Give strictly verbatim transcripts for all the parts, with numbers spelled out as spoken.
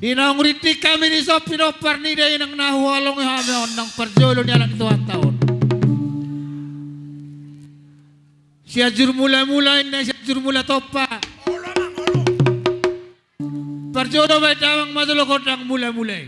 Di naung rintik hami di son pinompar ni dainang na huhaholongi hami on, naung parjolo ni anak ni Tuhanta on. Sianjur mula-mula inna, Sianjur mula tompa. Parjolo baen damang ma jolo gondang mula-mula i.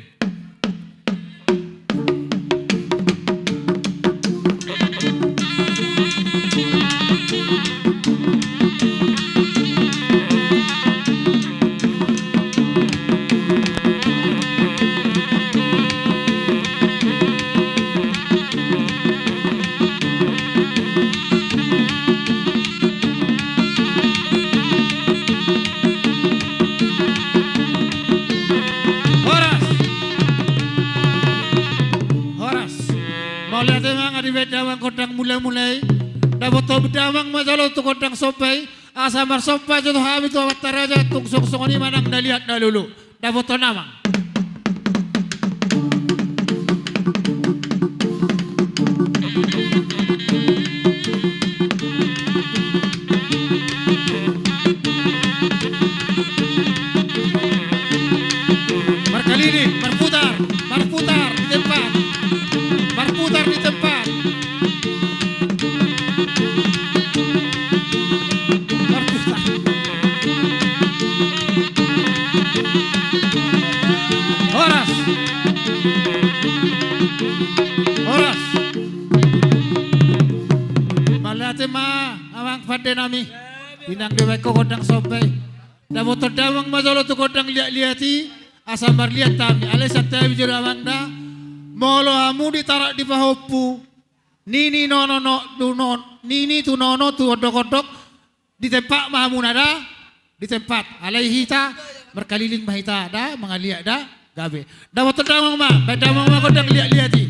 Horas. Horas. Mauliate ma, nga dibaen damang gondang mula-mula i. Dapothon damang ma jolo tu gondang somba i. Asa marsomba jo tu hami tu amanta raja, tung songon i ma nang na liat na lolo. Dapothon damang. Markaliling, marputar, marputar di tempat. Marputar di tempat. Marputar. Horas. Horas. Mauliate ma amang pande nami. Inang dibaen ho gondang somba i. Dapothon damang ma jolo tu gondang liat-liat i. Asa marliat hami, alai santabi jolo amang da. Molo hamu ditarak di pahompu, nini nono no, tu non, nini tu nono tu ondok-ondok. Di tempat ma hamuna da. Di tempat. Alai hita markaliling ma hita da, mangaliat da. Gabe. Dapothon damang ma, baen damang ma gondang liat-liat i.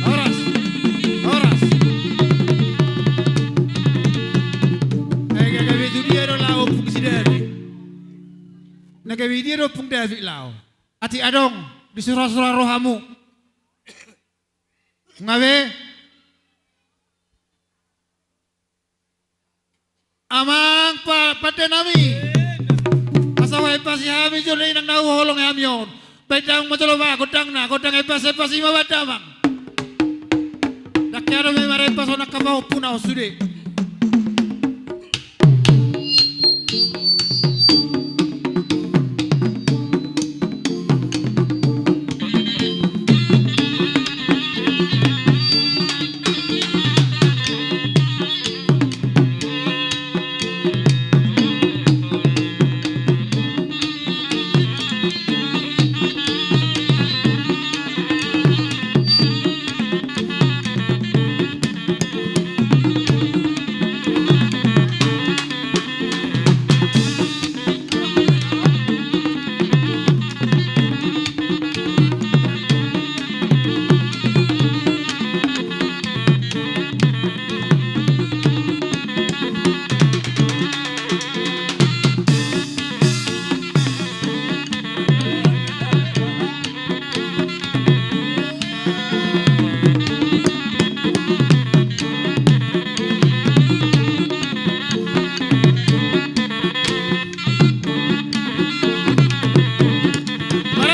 Horas. Horas. Ai gabe tu dia do laho ompung si David? Na gabe dia do ompung David laho? Atik adong di sura-sura rohamu. Nga be? Amang pa-, pande nami. Asa huhempasi hami jolo inang na huhaholongi hami on. Baen damang ma jolo ba gondangna, gondang hempasi-hempasi ma baen damang. Ndang hea dope marhempasi on angka pahompuna on sude.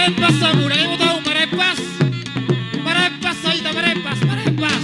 Marempas hamu, ndang imo tahu, marempas. Marempas, sai hita marempas, marempas.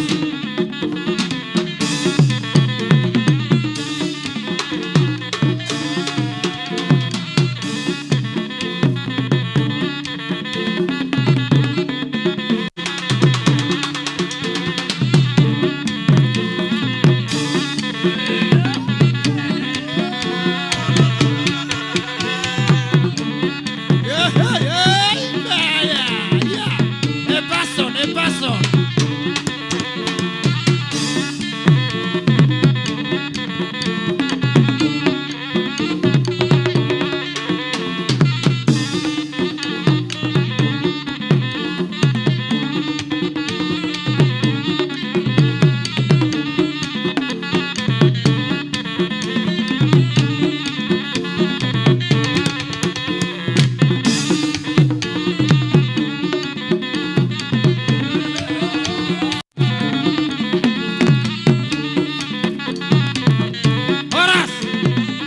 Horas!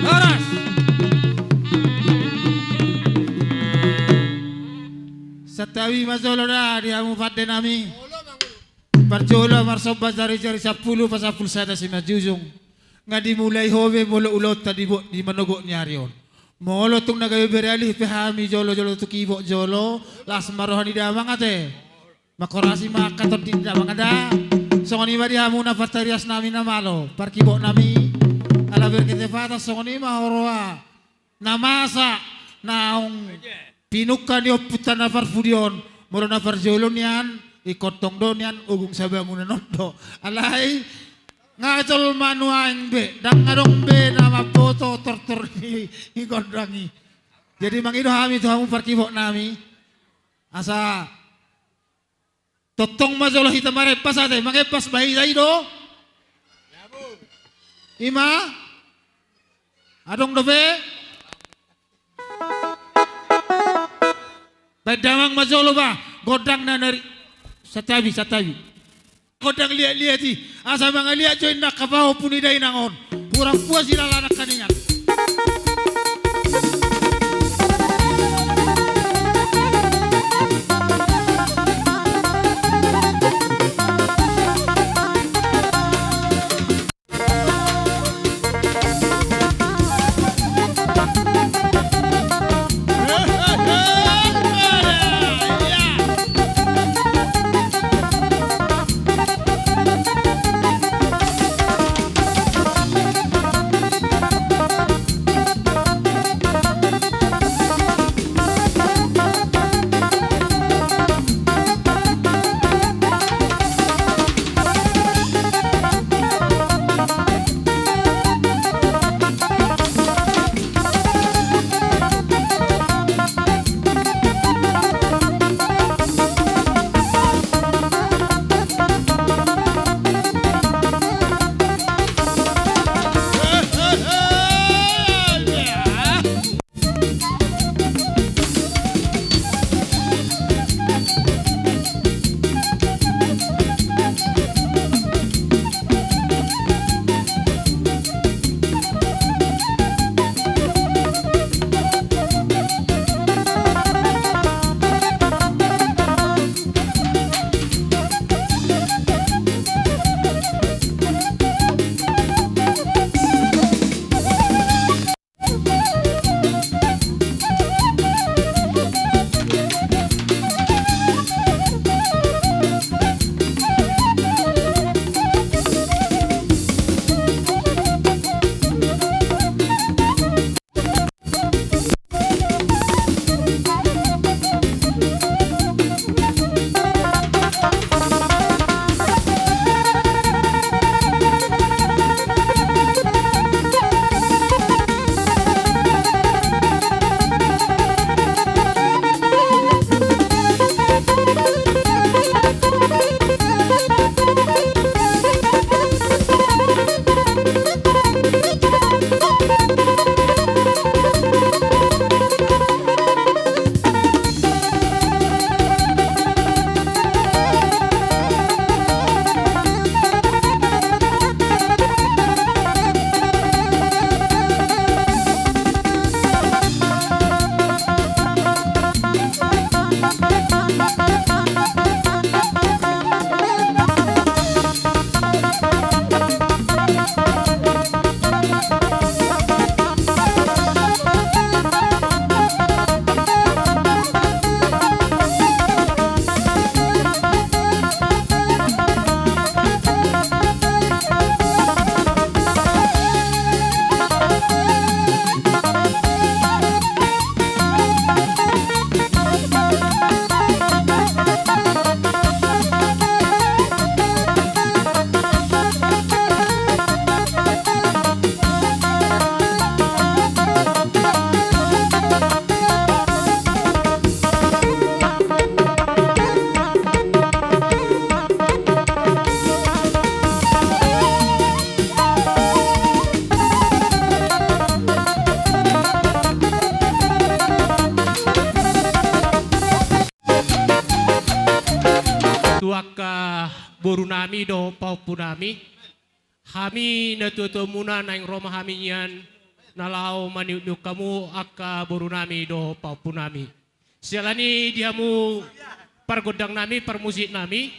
Horas! Santabi ma jolo da di hamu pande nami. Parjolo marsomba jari-jari sampulu pasampulu sada simanjujung. Nga dimulai ho be molo ulaonta di bo-, di manogot ni ari on. Molo tung na gabe beralih pe hami jolo-jolo tu kibot jolo, las ma roha ni damang ate. Mangkorasi ma angka tondi ni damang da. Songon i ma di hamu na partarias nami na malo, parkibot nami. Ala berketepatan songon i ma huroha na masa naung pinungka ni ompunta na parpudi on. Molo na parjolo nian, ingkon tong do nian ogung sabangunan on do. Alai nga jolma nuaeng be, ndang adong be na mamboto tortor ni gondang i. Jadi mangido hami tu hamu parkibot nami. Asa tongtong ma jolo hita marempas ate, mangempas ma hita i do. I ma. Adong dope. Baen damang ma jolo ba gondang na nari. Santabi, santabi. Gondang liat-liat i. Asa mangaliat jo inna angka pahompu ni dainang on. Hurang puas i lalanak kaningan. borunami dohot pahompunami. Hami natuatuamuna naeng ro ma hami nian na laho maniukniuk hamu angka borunami dohot pahompunami. Siala ni i di hamu pargondangnami, parmusiknami,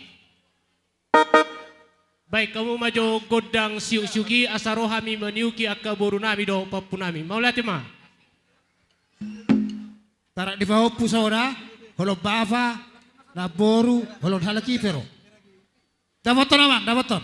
baen hamu ma jo gondang siuksiuk i asa ro hami maniuki angka borunami dohot pahompunami. Mauliate ma. Tarak ni pahompu saoda, holong bapa, namboru, holong halak i pe ro. Dapothon amang, dapothon.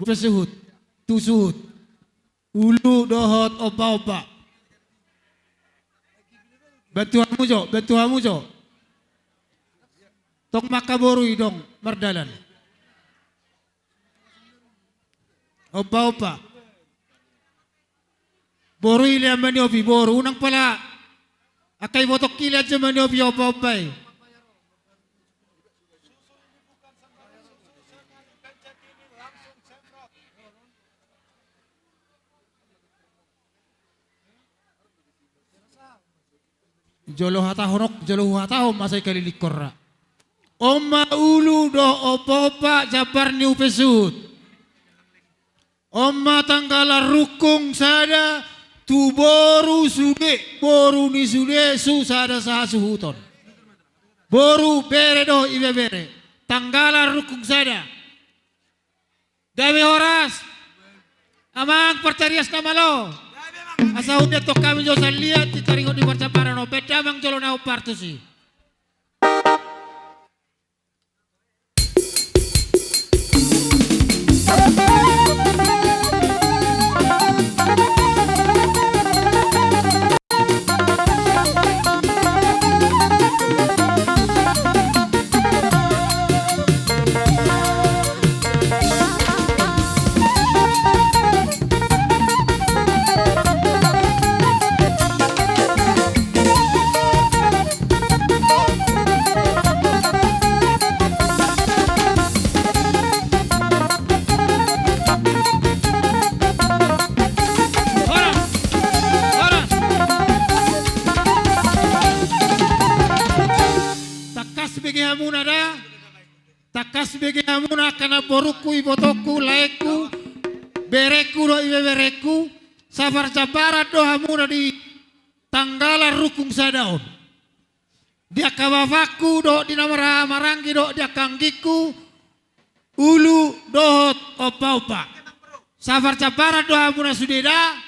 Pe suhut, tu suhut. Ulu dohot ompa-ompa. Bantu hamu jo, bantu hamu jo. Tong ma angka boru i dong mardalan. Ompa-ompa. Boru i lean ma niopi, boru, unang pala angka iboto i lean jo ma niopi ompa-ompa i. Jolo hatahon on, jolo huhatahon ma sai kalilingkon ra. On ma ulu dohot ompa-ompa jambar ni upe suhut. On ma tanggalan rungkung sada tu boru sude, boru ni sude, su sada sahasuhuton. Boru, bere dohot ibebere. Tanggalan rungkung sada. Gabe horas. Amang partarias na malo. Asa huda tong hami jo salian di taringot ni parjambaran on, baen damang jolo na hombar tusi. Tangkas bege hamuna da. Tangkas bege hamuna angka namborungku, ibotongku, laengku, berengku dohot ibeberengku. Saparjambaran do hamuna di tanggalan rungkung sada on. Di angka bapakku dohot di na marhahamaranggi dohot di angka anggingku, ulu dohot ompa-ompa. Saparjambaran do hamuna sude da.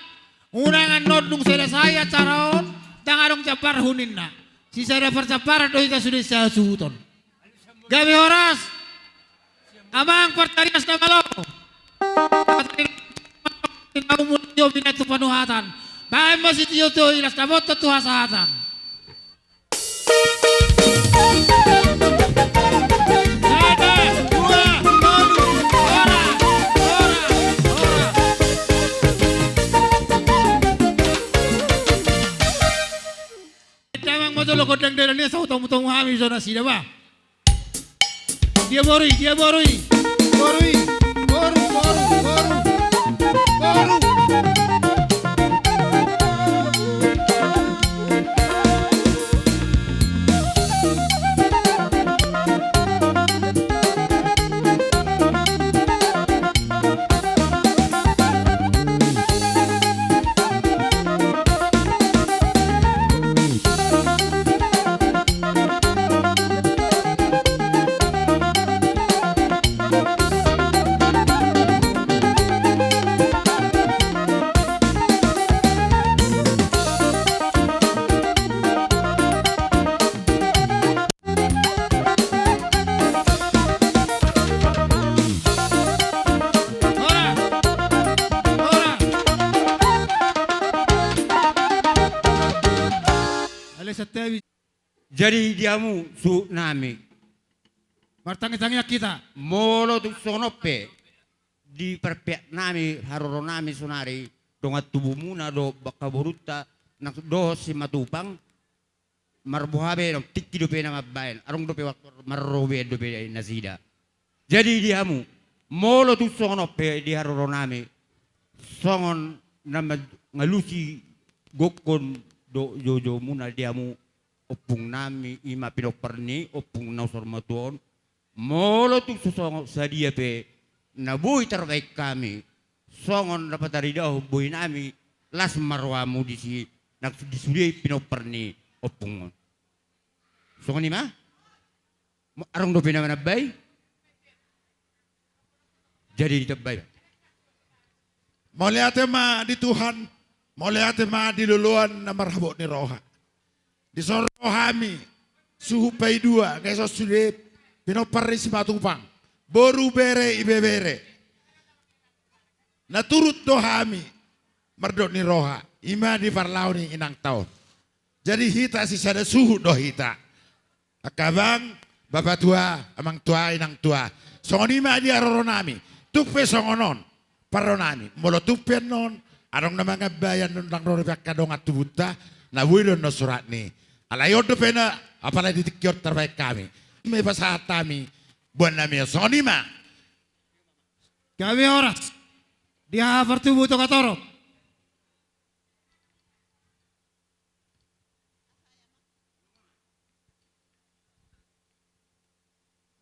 Unang annon dung selesai acara on, ndang adong jambarhu ninna. Sisada parjambaran do hita sude sahasuhuton. Gabe horas. Amang partarias na malo. Tinaumul tio pinatu panuhatan. Baen ma sitio-tio i, las na bontot tu hasahatan. Sada, dua, tolu, horas, horas, horas. Damang ma jolo gondang dera ni asa hutomu-tomu hami jo nasida ba. Dia boru i, dia boru i. Boru i, boru, boru, boru. Boru. Horas. Horas. Alai santabi. Jadi di hamu suhut nami. Martangiang-tangiang hita. Molo tung songon on pe di parpeak nami, haroro nami sonari, dongan tubumuna dohot angka borunta, nang dohot Simatupang, marboha be, tingki dope na mambaen, adong dope waktu marrobean dope nasida. Jadi di hamu, molo tung songon on pe di haroro nami, songon na mangalusi gokhon dohot joujou muna di hamu, ompung nami, i ma pinompar ni ompung na usor matua on, molo tung so songon sadia pe na boi tarbaen hami, songon na pataridahon boi nami, las ma rohamu disi, nang di sude pinompar ni ompung on. Songon i ma? Mo-, adong dope na manambai? Jadi ditambai. Mauliate ma di Tuhan, mauliate ma di loloan na marhabot ni roha. Dison ro hami, suhut paidua, ngeso sude, pinompar ni Simatupang, boru, bere, ibebere. na turut do hami mardok ni roha, i ma di parlaho ni inangta on. Jadi hita sisada suhut do hita. Angka abang, bapatua, amangtua, inangtua. Songon i ma di haroronami. Tung pe songon on parronami. Molo tung pe annon adong na mangambai, annon ndang ro dope angka dongan tubunta, na boi do annon suratni. Alai on dope na, apala di tingki on tarbaen hami. I ma dipasahat hami boannami on, songon i ma. Gabe horas di haha partubu Togatorop.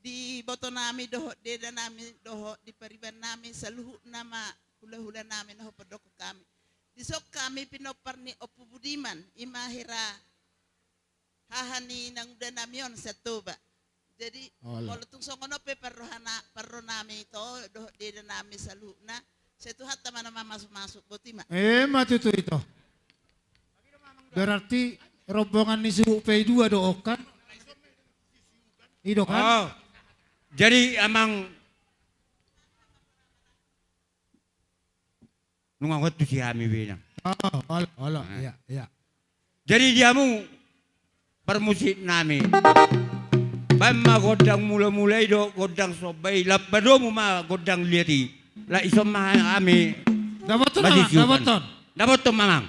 Di ibotonami dohot di edanami dohot di paribanami saluhutna ma hulahulanami na hupandok hami. Dison hami pinompar ni Ompu Budiman, i ma hira haha ni nangudanami on Siantoba. Jadi, olo, molo tung songon on pe parrohana, parronami to dohot di edanami saluhutna, sai Tuhanta ma na mamasumasu, boti ma. E, ma tutu ito. Berarti rombongan ni suhut pe i dua do on kan? I do kan? Oh. Jadi amang, nunga hot tu si hami be na. Oh, olo, olo. Nah. Iya, iya. Jadi di hamu parmusiknami, baen ma gondang mulamula i dohot gondang somba i, lam padomu ma gondang liat i. Laos ison ma hami. Dapothon, dapothon. Dapothon ma, amang.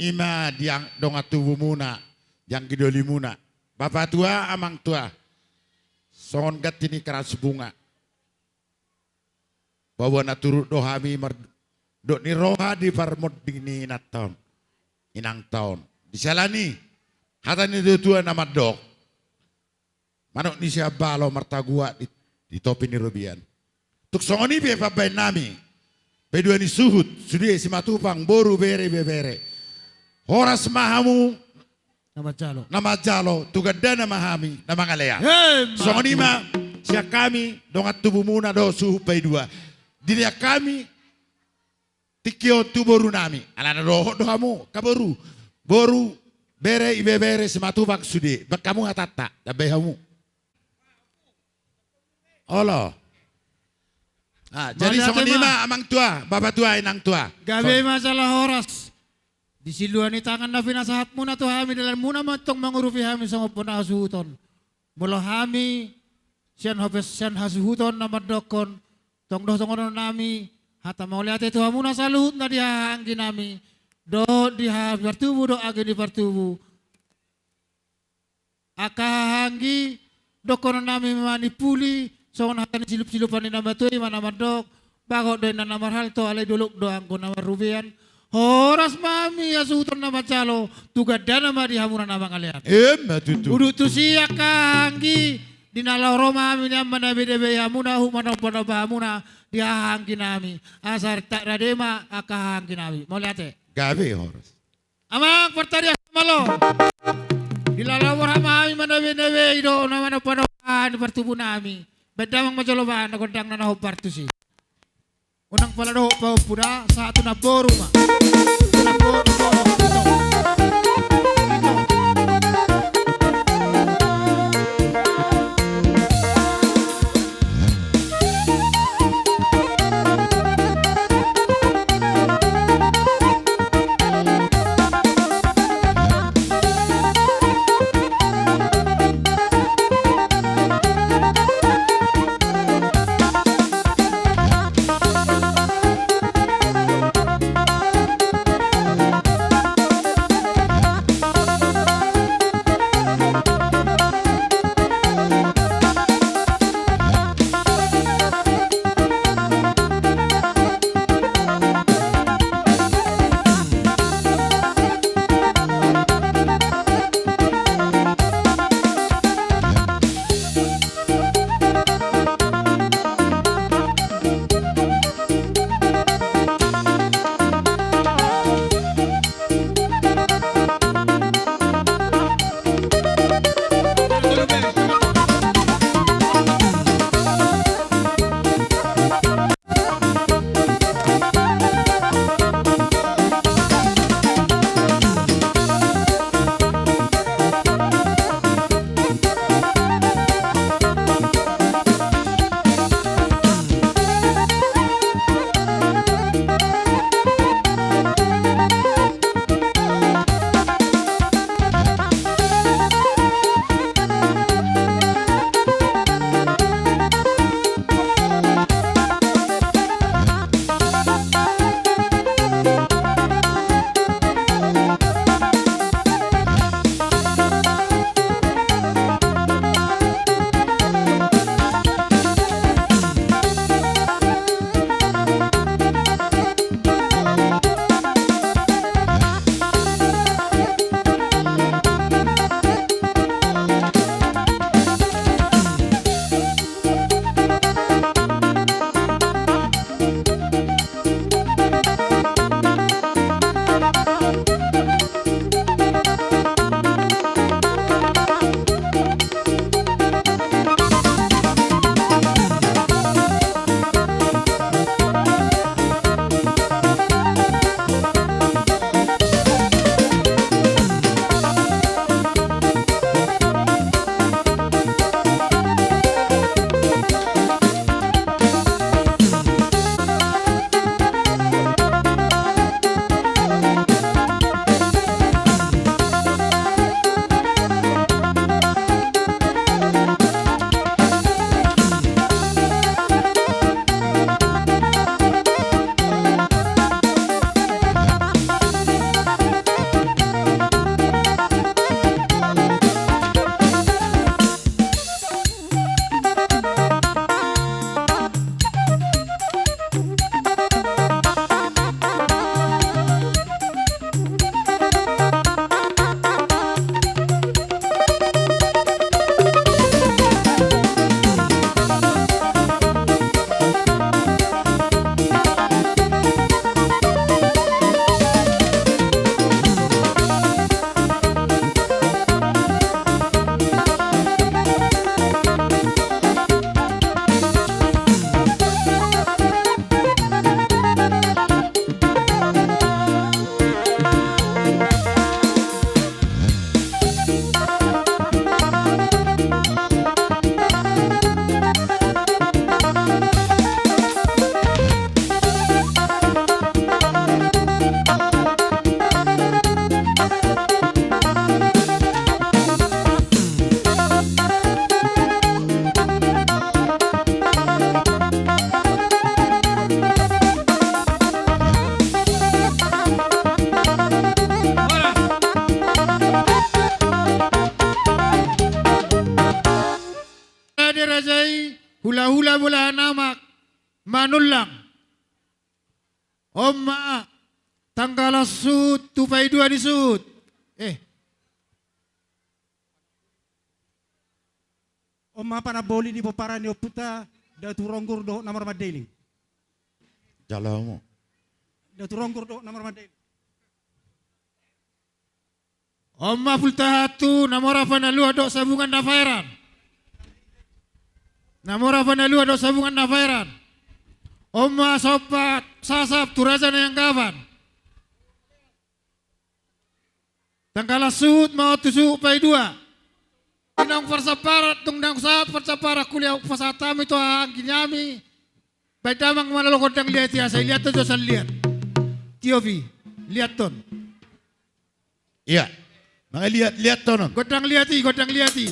i ma di ang-, dongan tubumuna, di anggi dolimuna. Bapa tua, amang tua. Songon ganti ni keramas bunga. Paboa na turut do hami mardok ni roha di parmonding ni inanta on, inangta on. Di siala ni hata ni natuatua na mandok, manuk ni sian balo martaguak di, di topi ni robean. Tung songon i pe pambahen nami, paidua ni suhut, sude Simatupang, boru, bere, ibebere. Horas ma hamu na manjalo. Na manjalo, tu gandana ma hami na mangalean. Emma tutu. Songon i ma sian hami dongan tubumuna dohot suhut paidua. Dilean hami tingki on tu boru nami. Alana dohot do hamu, angka boru. Boru, bere, ibebere, Simatupang sude. Baen hamu hatanta, tambai hamu. Olo. Ah, jadi songon i ma, amang tua, bapa tua, inang tua. Gabe ma jala horas. Di silua ni tangan na pinasahatmuna tu hami, dalanmuna ma antong mangurupi hami songon bona hasuhuton. Molo hami sian hopes, sian hasuhuton na mandokkon, tong do songon on nami, hata mauliate tu hamuna saluhutna di hahaanggi nami, dohot di haha ni partubu, dohot anggi ni partubu. Angka hahaanggi, dohonon nami ma nimpuli, songon hata ni silup-silupan ni na matua i ma na mandok, bagot do inna na marhalto, alai dolok do anggo na marrobean. Horas ma hami hasuhuton na manjalo, tu gandana ma di hamuna na mangalean. Emma tutu. Udut tusi angka hahaanggi, di na laho ro ma hami nian manabei-nabei hamuna, huhut manomba-nomba hamuna, di hahaanggi nami. Asa tak rade ma angka hahaanggi nami. Mauliate. Gabe horas. Amang, partarias ma olo. Di na laho ro ma hami manabei-nabei dohot na manomba-nomba di partubu nami. Baen damang ma jolo bahen na gondang na hombar tusi. Unang pala dohot pahompu da, sahat tu namboru ma. Tu namboru, namboru, ito. Ito. Manullang. On ma tanggalan suhut tu paidua ni suhut. Eh. On ma panamboli ni pomparan ni ompunta, Datu Ronggur dohot na mora Mandailing. Jalo hamu. Datu Ronggur dohot na mora Mandailing. On ma pultahan tu na mora Panaluan dohot Sabungan na paeran. Na mora Panaluan dohot Sabungan na paeran. On ma somba sasap tu raja na ianggapan. Tanggalan suhut ma on tu suhut paidua. Naung parsamparan, tung naung sahat parsamparan, hupasahat hami tu anggi nami. Baen damang ma laho gondang liat i, asa iliathon jo sian liat. Tio i, liathon. Ia. Mangaliat, liathon on. Gondang liat i, gondang liat i.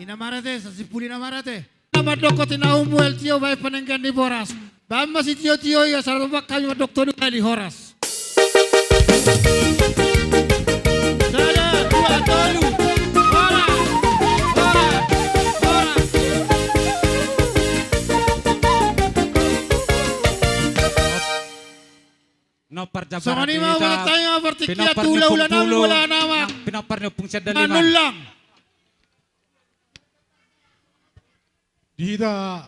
Ina marate, sasipuli na marate. Na mandok hot na ummual tio baen panenggan ni boras. Baen ma sitiotio i asa dompak hami mandok tolu kali horas. Sada, dua, tolu. Horas. Horas. Horas. Songon i ma, pinompar ni ompung Siandalimana. Manullang. Di hita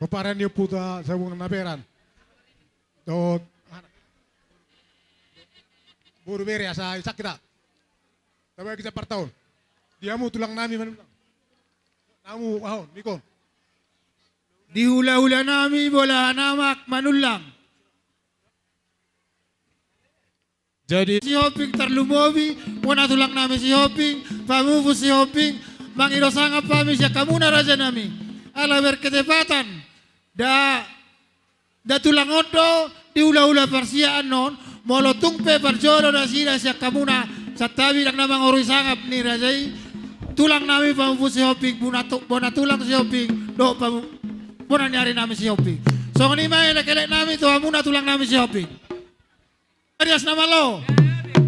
pomparan ni ompunta Sabungan na paeran dohot boru bere asa isangkita. Tabagi sapartaon. Di hamu tulang nami Manullang. Hamu aha on, mikon. Di hulahula nami Bolahan Amak Manullang. Jadi Sihombing tarlumobi bona tulang nami Sihombing, pamupus Sihombing, mangido sangap hami sian hamuna raja nami. Ala berketepatan. Da, da tulang on do di hulahula parsiahan on, molo tung pe parjolo nasida sian hamuna, santabi ndang na mangorui sangap ni raja i, tulang nami pamupus Sihombing, bona tu-, bona tulang Sihombing, dohot pamu-, bona ni ari nami Sihombing. Songon i ma elekelek nami tu hamuna tulang nami Sihombing. Arias na malo.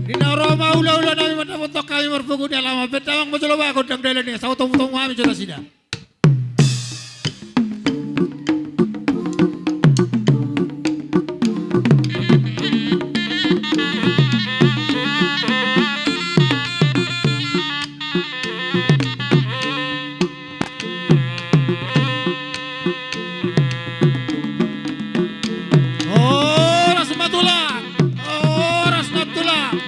Di na ro ma hulahula nami mandapothon hami marpungu ni alaman, baen damang ma jolo baen gondang dalan i, saut tomutomu hami jo nasida. Horas ma tulang, horas ma tulang.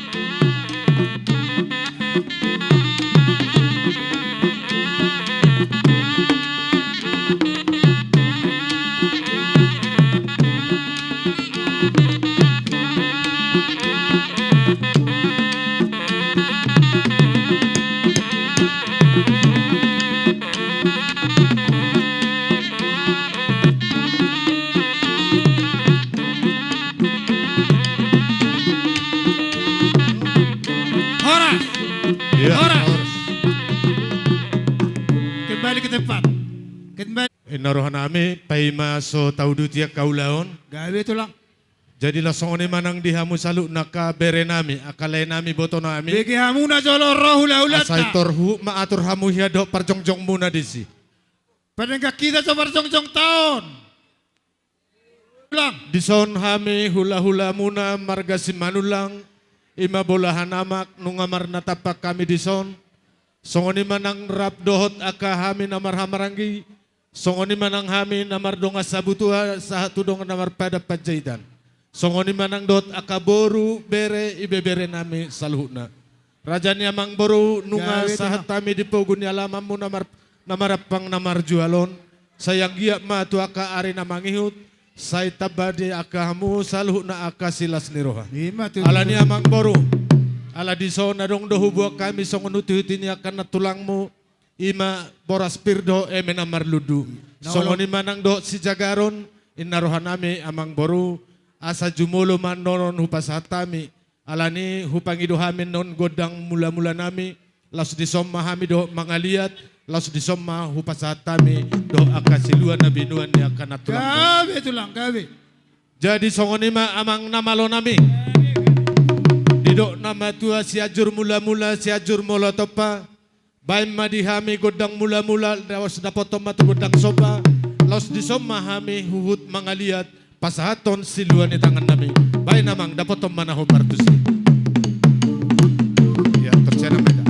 Horas. Iya, horas. Horas. Kembali ke tempat. Kembali. Inna roha nami, paima so tauduti angka ulaon. Gabe tulang. Jadi laos songon i ma nang di hamu saluhutna angka bere nami, angka lae nami, boto nami. Bege hamuna jolo ro hulahulanta. Asa i tor huhut ma atur hamu hia dohot parjongjongmuna disi. Padenggan hita jo parjongjongta on. Ulang. Dison hami hulahulamuna marga Simanullang, i ma Bolahan Amak, nunga marnatampak hami dison. Songon i ma nang rap dohot angka hami na marhahamaranggi, songon i ma nang hami na mardongan sabutuha sahat tu dongan na marpadan panjaitan. Songon i ma nang dohot angka boru, bere, ibebere nami saluhutna. Raja ni amangboru, nunga sahat hami di pogu ni alamanmu na mar-, na marampang na marjual on. Sai anggiat ma tu angka ari na mangihut, Sai tamba di angka hamu saluhutna angka silas ni roha. Ima tutu. Alani amangboru, ala dison adong do huboan hami songon hutihutihon ni angka nantulangmu, ima boras pir dohot eme na marlundu. Na olo. Songon i ma nang dohot sijagaron, inna rohanami amangboru, asa jumolo ma annon on hupasahat hami. Alani hupangido hami annon gondang mulamulanami, laos dison ma hami dohot mangaliat, laos dison ma hupasahat hami dohot angka silua na binoan ni angka nantulangmu. Gabe tulang, gabe. Jadi songon i ma amang na malonami. Didok na matua Sianjur Mulamula, Sianjur Molo Tompa. Baen ma di hami gondang mulamula, laos dapothon ma tu gondang somba, laos dison ma hami huhut mangaliat, pasahathon silua ni tangannami. Baen amang, dapothon ma na hombar tusi. Ia, tersiana ma hita.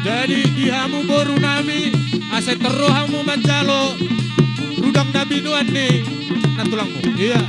Jadi di hamu borunami, asa tor ro hamu manjalo rudang na binoan ni nantulangmu. Ia.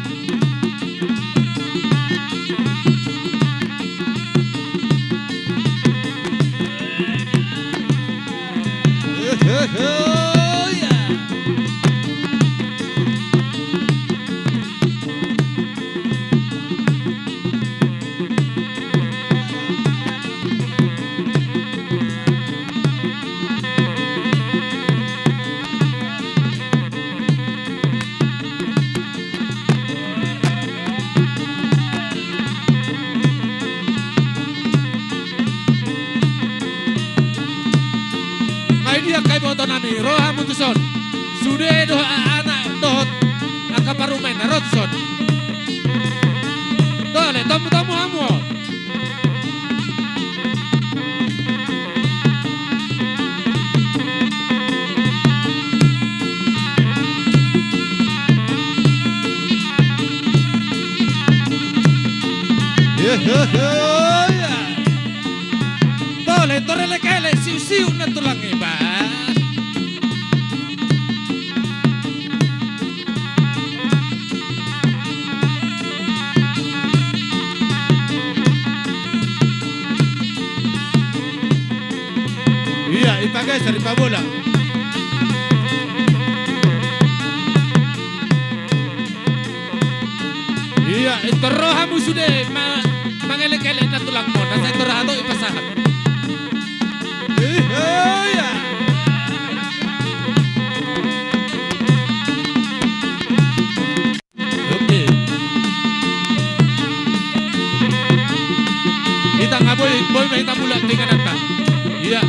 Nunga i dia angka ibotonami, ro hamu tuson. Sude dohot anak dohot angka parumaenna, ro tuson. Dole, tomutomu hamu on. Tole, tor elekelek, siuksiuk nantulang i, bah. Ia, ipageser, ipabola. Ia, tor ro hamu sude ma-, mangelekelek nantulangmon, asa tor hatop ipasahat. Ia. Oke. Hita nga boi, boi ma hita mulak tu ingananta. Ia.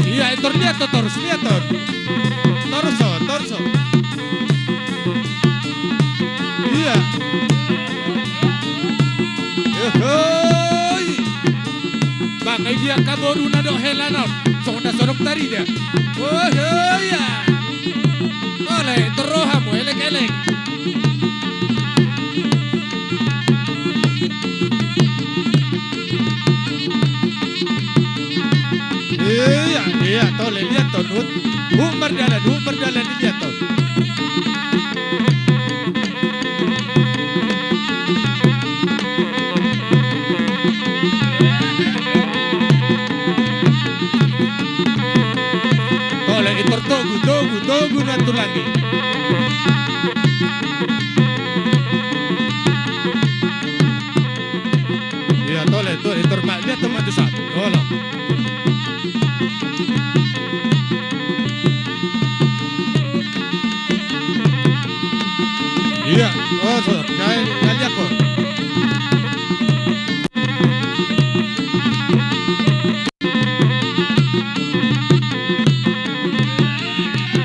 Ia, tor liat do, tor, liat do. Torso, torso. Ia. Ehoi. Ba nga i dia angka boru na dohot hela na on, songon na so adong tarida. Oho, ia. Tole, tor ro hamu, elekelek. Ia, ia, tole, liat on, huhut, huhut mardalan, huhut mardalan, liat on. Ia, tole, tole, tor ma, lihat tu ma tu sa. Olo. Ia, oh, so, kai, kai lihat ko.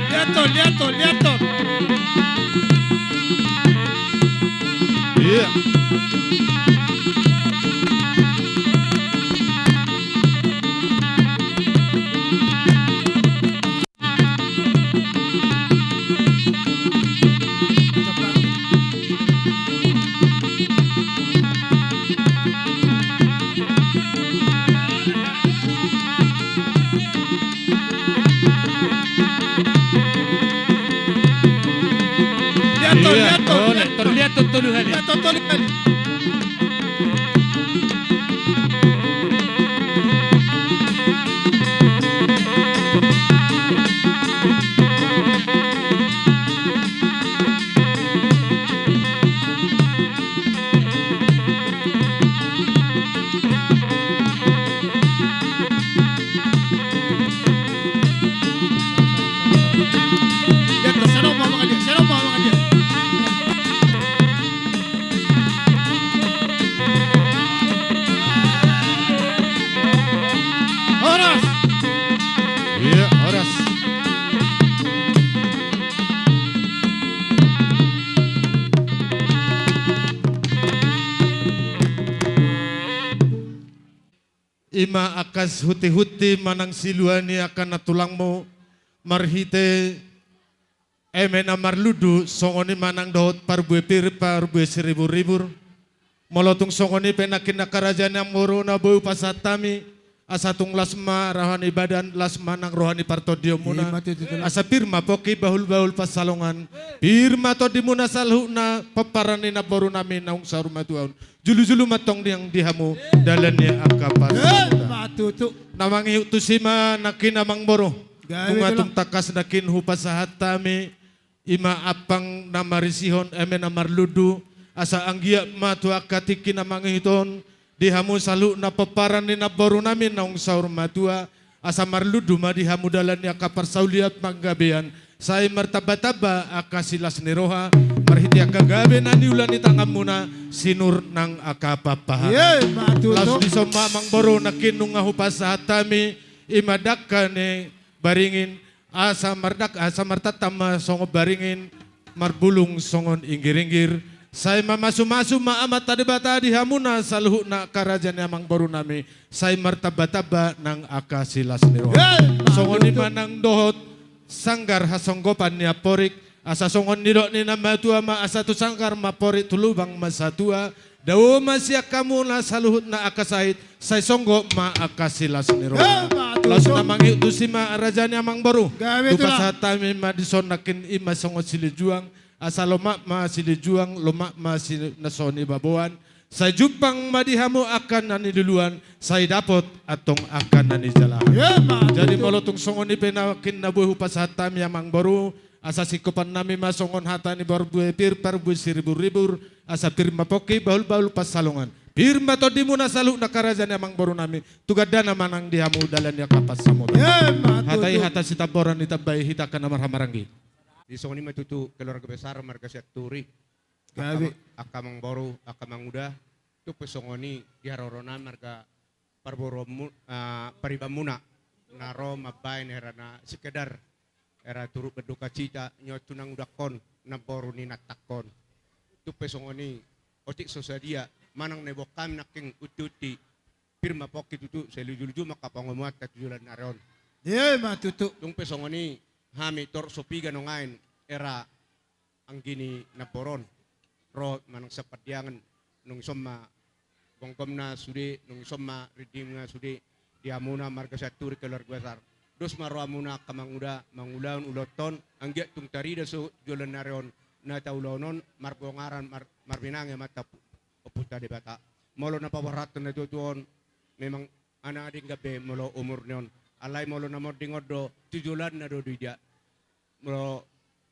Lihat to, lihat to, lihat to. Iya. Lihat to, iya, lihat to, oh, lihat to. Lihat to, tolu kali. Lihat to, tolu kali. Horas. Iya, horas. Ima angka sihunti-hunti manang silua ni angka na tulangmu marhite eme na marlundu, songon i ma nang dohot parbue pir, parbue siribur-ribur. Molo tung songon i pe nangkin angka raja ni amangboru na boi hupasahat hami, asa tung las ma roha ni badan, las ma nang roha ni partondionmuna. Ima tutu, tulang. Asa pir ma pongki, bahul-bahul pansalongan. Pir ma tondimuna saluhutna, pomparan ni namboru nami naung saur matua on. Julu-julu ma antong nian di hamu dalan ni angka pansamotan. Ima tutu. Na mangihut tusi ma nangkin amangboru. Gabe, tulang. Nunga tung tangkas nangkin hupasahat hami. Ima ampang na marisihon eme na marlundu, asa anggiat ma tu angka tingki na mangihut on, di hamu saluhutna pomparan ni namboru nami naung saur matua, asa marlundu ma di hamu dalan ni angka parsaulian panggabean, sai martamba-tamba angka silas ni roha, marhite angka gabe na niula ni tanganmuna, sinur nang angka papahangan. Iya, ima tutu. Laos dison ma amangboru nangkin nunga hupasahat hami, ima dangka ni baringin, Asa mardak-, asa martantan ma songon baringin, marbulung songon inggir-inggir. Sai mamasu-masu ma Amanta Debata di hamuna saluhutna angka raja ni amangboru nami, sai martamba-tamba nang angka silas ni roha. Hei, songon i ma nang dohot sanggar hasonggopan ni amporik, asa songon nidok ni na matua ma, asa tu sanggar ma amporik, tu lubang ma satua. Dao ma sian hamuna saluhutna angka sahit, sai songgop ma angka silas ni roha. Ima tutu. Laos na mangihut tusi ma raja ni amangboru. Gabe, tulang. Hupasahat hami ma dison nangkin, ima songon silinjuang, asa lomak ma silinjuang, lomak ma si-, na so nibaboan. Sai jumpang ma di hamu angka na niluluan, sai dapot antong angka na nijalahan. Ima tutu. Jadi molo tung songon i pe nangkin na boi hupasahat hami amangboru, asa singkopan nami ma songon hata ni parbue pir, parbue siribur-ribur, asa pir ma pongki, bahul-bahul pansalongan. Pir ma tondimuna saluhutna angka raja ni amangboru nami, tu gandana ma nang di hamu dalan ni angka pansamotan. Ima tutu. Hata i hata sitamboran, ditambai hita angka na marhahamaranggi. Di songon i ma tutu keluarga besar marga Sianturi. Gabe. Angka, angka amangboru, angka amanguda, tung pe songon i di haroro nami marga parboruonmu-, ah, paribanmuna, na ro mambaen hera na sekedar, hera turut berdukacita, nyo tu nang udangkon, namboru ni nantangkon. Tung pe songon i, otik so sadia, manang na diboan hami nangkin unti-unti, pir ma pongki tutu, sai luju-luju ma angka pangomoanta tu joloan ni ari on. Ima tutu. Tung pe songon i, hami torop so piga nuaeng, hera anggi ni namboru on, ro manang sian Pandiangan, nung ison ma gomgomna sude, nung ison ma rindingna sude, di hamuna marga Sianturi keluarga besar. Dos ma rohamuna angka amanguda, mangulahon ulaonta on, anggiat tung tarida suhut joloan ni ari on, na taulahon on, marbongaran, mar-, marbinangi Amanta Ompunta Debata. Molo na paborhathon na tuatua on, memang na denggan be molo umurna on. Alai molo na monding on do, tu joloanna do diida. Molo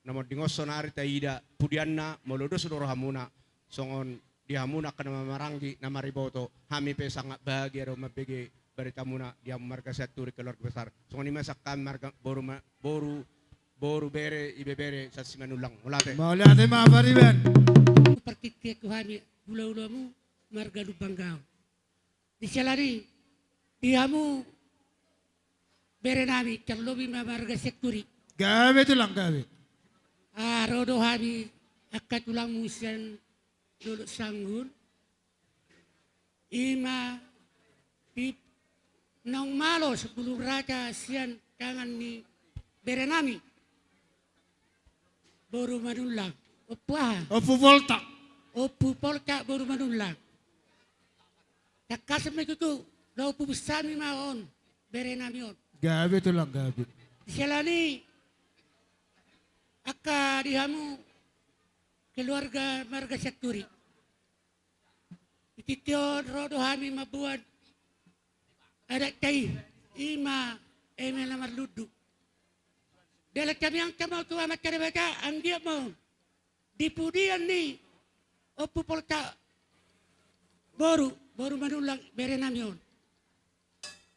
na monding on saonari taida pudianna, molo dos do rohamuna, songon di hamuna angka na marhaha-maranggi, na mariboto, hami pe sangat bahagia do mambege baritamuna di hamu marga Sianturi keluarga besar. Songon i ma sian hami marga boru ma-, boru, boru bere, ibebere, sian Simanullang. Mauliate. Mauliate ma pariban. Partingkian tu hami hula-hulamu marga Lumban Gaol. Di siala ni i, di hamu bere nami, tarlobi ma marga Sianturi. Gabe tulang, gabe. Ah, ro do hami angka tulangmu sian Dolok Sanggur. I ma di naung malo Sibulung Raja sian tangan ni bere nami. Boru Manullang. Ompu aha? Ompu Poltak. Ompu Poltak boru Manullang. Tangkas ma i tutu, laho pubus hami ma on, bere nami on. Gabe tulang, gabe. Di siala ni i, angka di hamu keluarga marga Sianturi. Di tingki on ro do hami mamboan adatta i, i ma eme na marlundu. Dalan tangiangta ma tu Amanta Debata, anggiat ma on di pudian ni Ompu Poltak boru, boru Manullang bere nami on.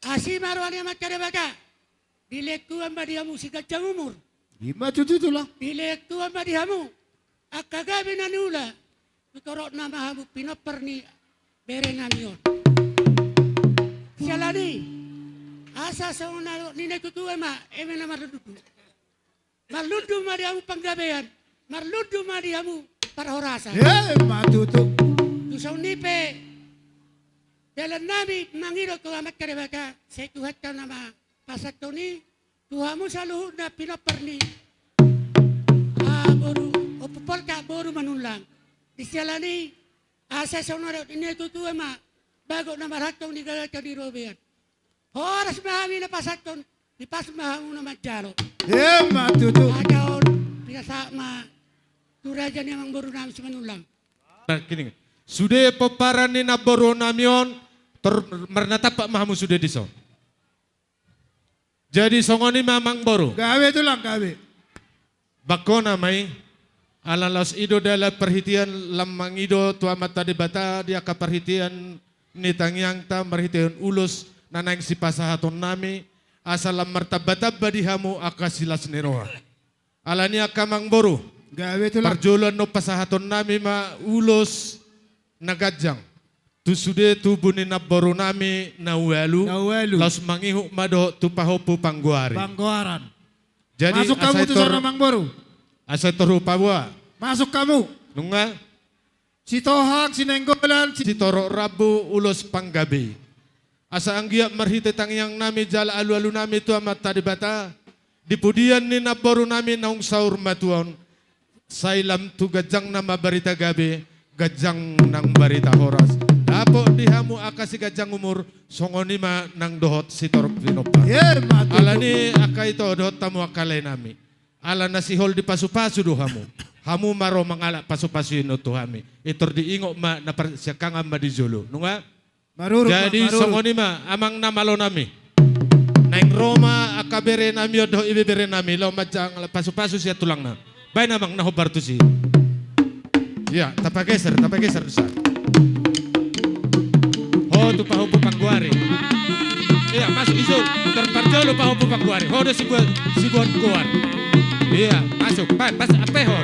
Asi ma roha ni Amanta Debata, dilehon Tuhan ma di hamu siganjang umur. I ma tutu tulang. Dilehon Tuhan ma di hamu angka gabe na niula, tu torop nama hamu pinompar ni bere nami on. Siala ni i, asa songon na ninna tutu ma, eme na marlundu. Marlundu ma di hamu panggabean, marlundu ma di hamu parhorasan. E, ma tutu. Tu son i pe, dalan nami mangido tu Amanta Debata, sai Tuhanta nama pasahathon i tu hamu saluhutna pinompar ni, ah, boru, Ompu Poltak boru Manullang. Di siala ni i, asa songon na ninna tutu ma, bagot na marhantong di gagaton di robean. Horas ma hami na pasahathon, dipasu ma hamu na manjalo. E, ma tutu. Asa on, pinasahat ma tu raja ni amangboru nami Simanullang. Nah, gini. Sude pomparan ni namboru nami on, tor-, marnatampak ma hamu sude dison. Jadi songon i ma amangboru. Gabe tulang, gabe. Bangkona ma i, ala laos i do dalan parhitean lam mangido tu Amanta Debata di angka parhitean ni tangiangta marhitehon ulos na naeng sipasahaton nami, asa lam martamba-tamba di hamu angka silas ni roha. Ala ni i angka amangboru. Gabe tulang. Parjolo annon pasahaton nami ma ulos na ganjang tu sude tubu ni namboru nami na ualu, na ualu, laos mangihut ma dohot tu pahompu panggoari. Panggoaran. Jadi, masuk hamu tu son amangboru. Asa tor hupaboa. Masuk hamu. Nunga. Sitohang, Sinainggolan, si- Sitorop rambu ulos panggabe i. Asa anggiat marhite tangiang nami jala alu-alu nami tu Amanta Debata, di pudian ni namboru nami naung saur matua on, sai lam tu ganjangna ma barita gabe, ganjang nang barita horas. Dapot di hamu angka siganjang umur, songon i ma nang dohot sitorop pinompar. E, ma tutu. Ala ni i angka ito dohot hamu angka lae nami. Ala na sihol dipasu-pasu do hamu. Hamu ma ro mangalap pasu-pasu i annon tu hami. I tor diingot ma na par-, siangkangan ma di jolo. Nunga? Marurung, jadi, ma-, marurung. Songon i ma, amang na malo nami. Naeng ro ma angka bere nami on dohot ibebere nami, laho manjalo pasu-pasu sian tulangna. Baen amang na hombar tusi. Ia, tapageser, tapageser do sa. Ho tu pahompu panggoari. Ia, masuk isu. Tor parjolo pahompu panggoari. Ho do sibuat, sibuat goar. Ia, masuk. Pas, pas, ampe ho.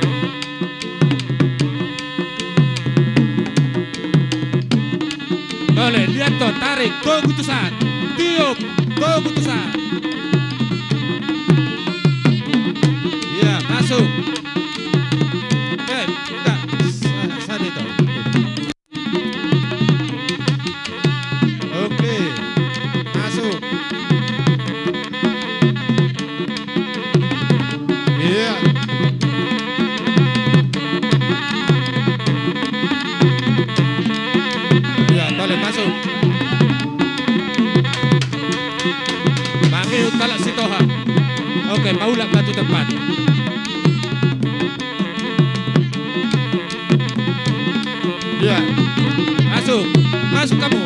Ole, lihat to, tarik, togu tu saat. Tiup, togu tu saat. Ia, masuk. Eh, enggak. Sa-, satu itu. Oke. Masuk. Ia. Ia, tole masuk. Mangihut halak Sitohang. Oke, paulak ma tu tempat. Ia. Masuk. Masuk hamu.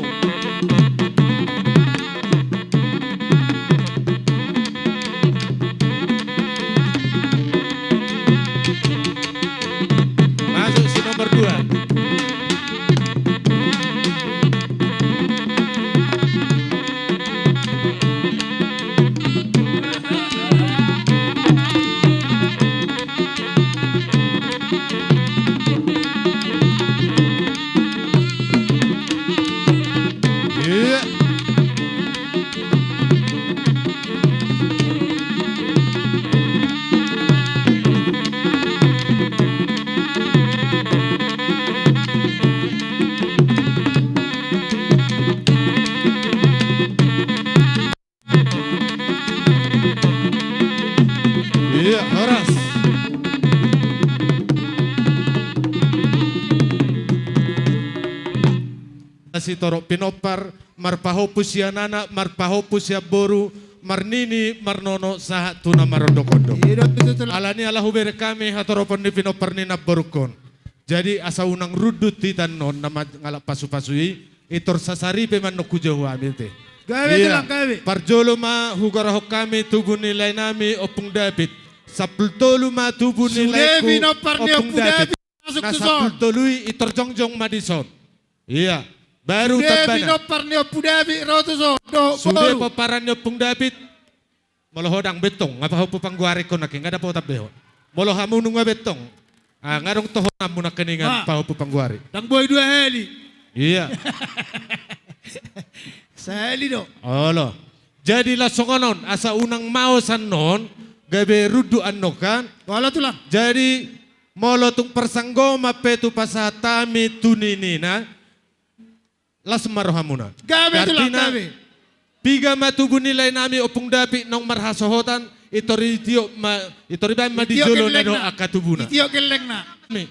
sitorop pinompar, marpahompu sian anak, marpahompu sian boru, marnini, marnono, sahat tu na marondok-ondok. Iya, dok, betul, betul. Alani ala hubereng hami hatoropon ni pinompar ni namborungkon. Jadi asa unang rundut hita annon na mangalap pasu-pasu i, i tor sasari pe mannoku jo hami te. Gabe, iya, tulang, gabe. Parjolo ma hugorahon hami tubu ni lae nami Ompung David. Sampulu tolu ma tubu ni laengku, pinompar ni Ompung David. Masuk na tu son. Sampulu tolu i, i tor jongjong ma di son. Iya. Baru sude tambana. Pinompar ni Ompung David ro tu son. Dohot sude boru. Pomparan ni Ompung David. Molo ho ndang be tong, nga pahompu panggoari ho nangkin, nga dapotan be ho. Molo hamu nunga be tong, ah, nga adong tohonanmu nangkiningan pahompu panggoari. Ndang boi dua hali. Iya. Sahali do. Olo. Jadi laos songon on, asa unang maos annon, gabe rundut annon kan. Olo, tulang. Jadi molo tung parsanggoman pe tu pasahat hami tu ninina, las ma rohamuna. Gabe, tulang, gabe. Artina, piga ma tubu ni lae nami Ompung David naung marhasohotan, i tor itiop ma, i tor ibaen ma di jolo na dohot angka tubuna. Itiop gellengna. Nami.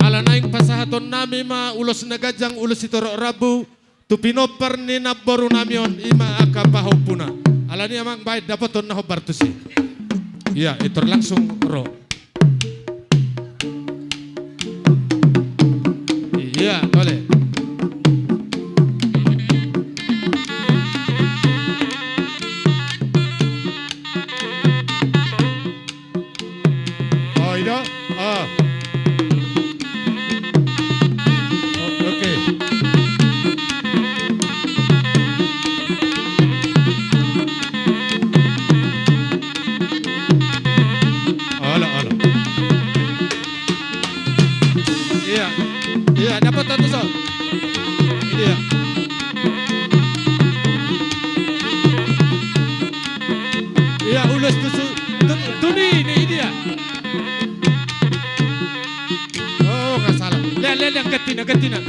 Ala naeng pasahaton nami ma ulos na ganjang, ulos sitorop rambu, tu pinompar ni namboru nami on, i ma angka pahompuna. Alani amang, baen dapoton na hombar tusi. Iya, i tor langsung ro. Iya, boleh. Oh, i do. Oh. O-, oke. Olo, olo. Iya. Iya, dapotan tu son. Iya. Iya, ulos tu su-, tu, tu nini, i dia. Oh, nga salah. Lihat, lihat, lihat, gantina, gantina.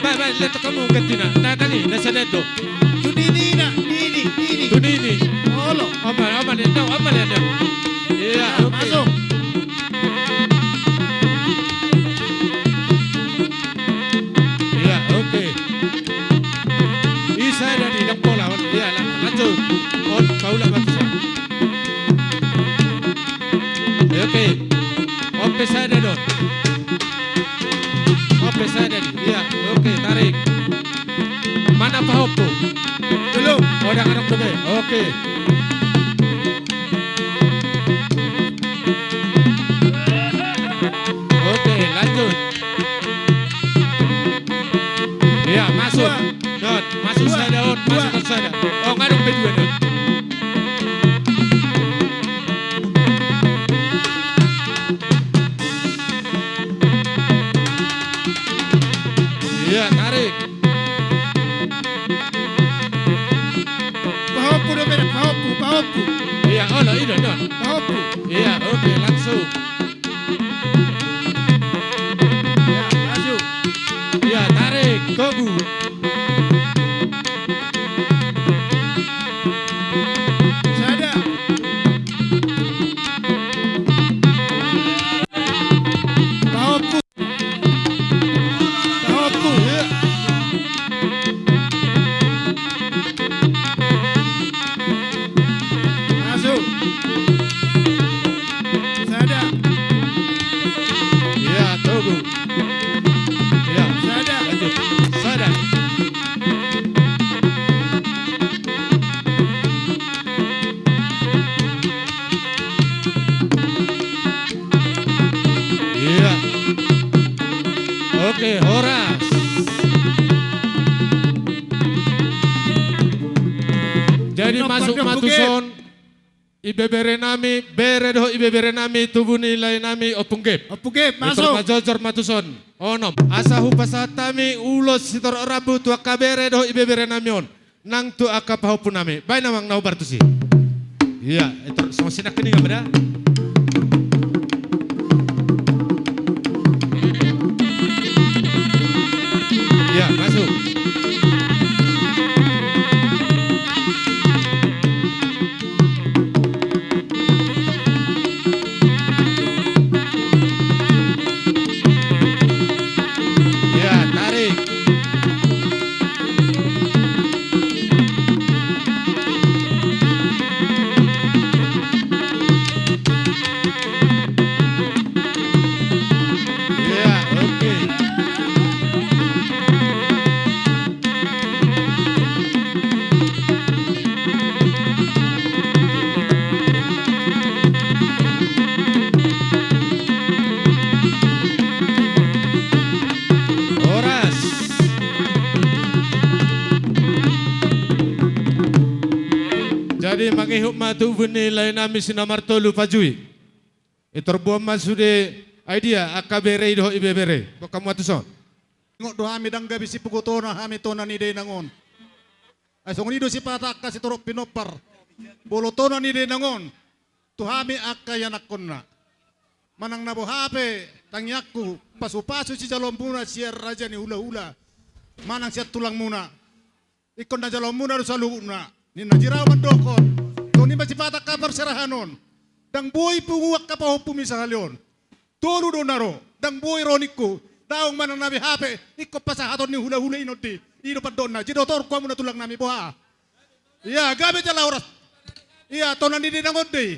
Bae, bae, lihat hamu gantina. Nah, tadi, na sada do. Tu nini, na, nini, nini. Tu nini. Olo. Aman, aman, lihat, aman, lihat, lihat. Iya, oke. Masuk. Iya, oke. I sada di, ndang pola, on. Iya, la-, lanjut. On, paulak ma tu son. Oke. On pe sada do. On pe sada di. Iya, oke, tarik. Mana pahompu? Belum. Oh, ndang adong dope. Oke. Oke, lanjut. Iya, masuk. Dua. Dot, masuk. Dua. Sada, on, dua. Masuk sada. Oh, nga adong pe dua, dot. Iya, tarik. Pahompu do, merah, pahompu, pahompu. Iya, olo, i do, dot. Pahompu. Iya, oke, langsung. Ya, masuk. Ya, tarik, togu. Sada. Pahompu. Pahompu, ya. Masuk. Sada. Ya, togu. Ya. Sada. Lanjut. Sada. Iya. Oke, horas. Jadi masuk ma tu son ibebere nami, bere dohot ibebere nami, tubu ni lae nami, Ompung Gep. Ompung Gep, masuk. Jojor ma tu son. Onom. Asa hupasahat hami ulos sitorop rambu tu angka bere dohot ibebere nami on. Nang tu angka pahompu nami. Baen amang na hombar tusi. Iya, itu songon sinangkiningan ma da. Iya, masuk. Iya, tarik. Ihut ma tubu ni lae nami si nomor tolu Pajui. Itorbuon ma sude, ai dia angka bere i dohot ibebere. Boan hamu tuson. Ingot do hami ndang gabe sipugo tona hami tona ni dainang on. Ai songon i do sipata angka sitorop pinompar. Molo tona ni dainang on tu hami angka ianakhonna. Manang na boha pe tangiangku, pasupasu sijaloonmuna sian raja ni hulahula manang sian tulangmuna. Ingkon na jaloonmuna do saluhutna. Ninna Jiraon mandokhon, songon i ma sipata angka parserahan on. Ndang boi pungu angka pahompumi sahali on. Tolu do na ro, ndang boi ro ningku. Daong manang na beha pe, ingkon pasahaton ni hulahula i non di. I do pandohanna, jadi dohot roha hamu na tulang nami boha. Ia, gabe jala horas. Ia, tona ni dainang on do i.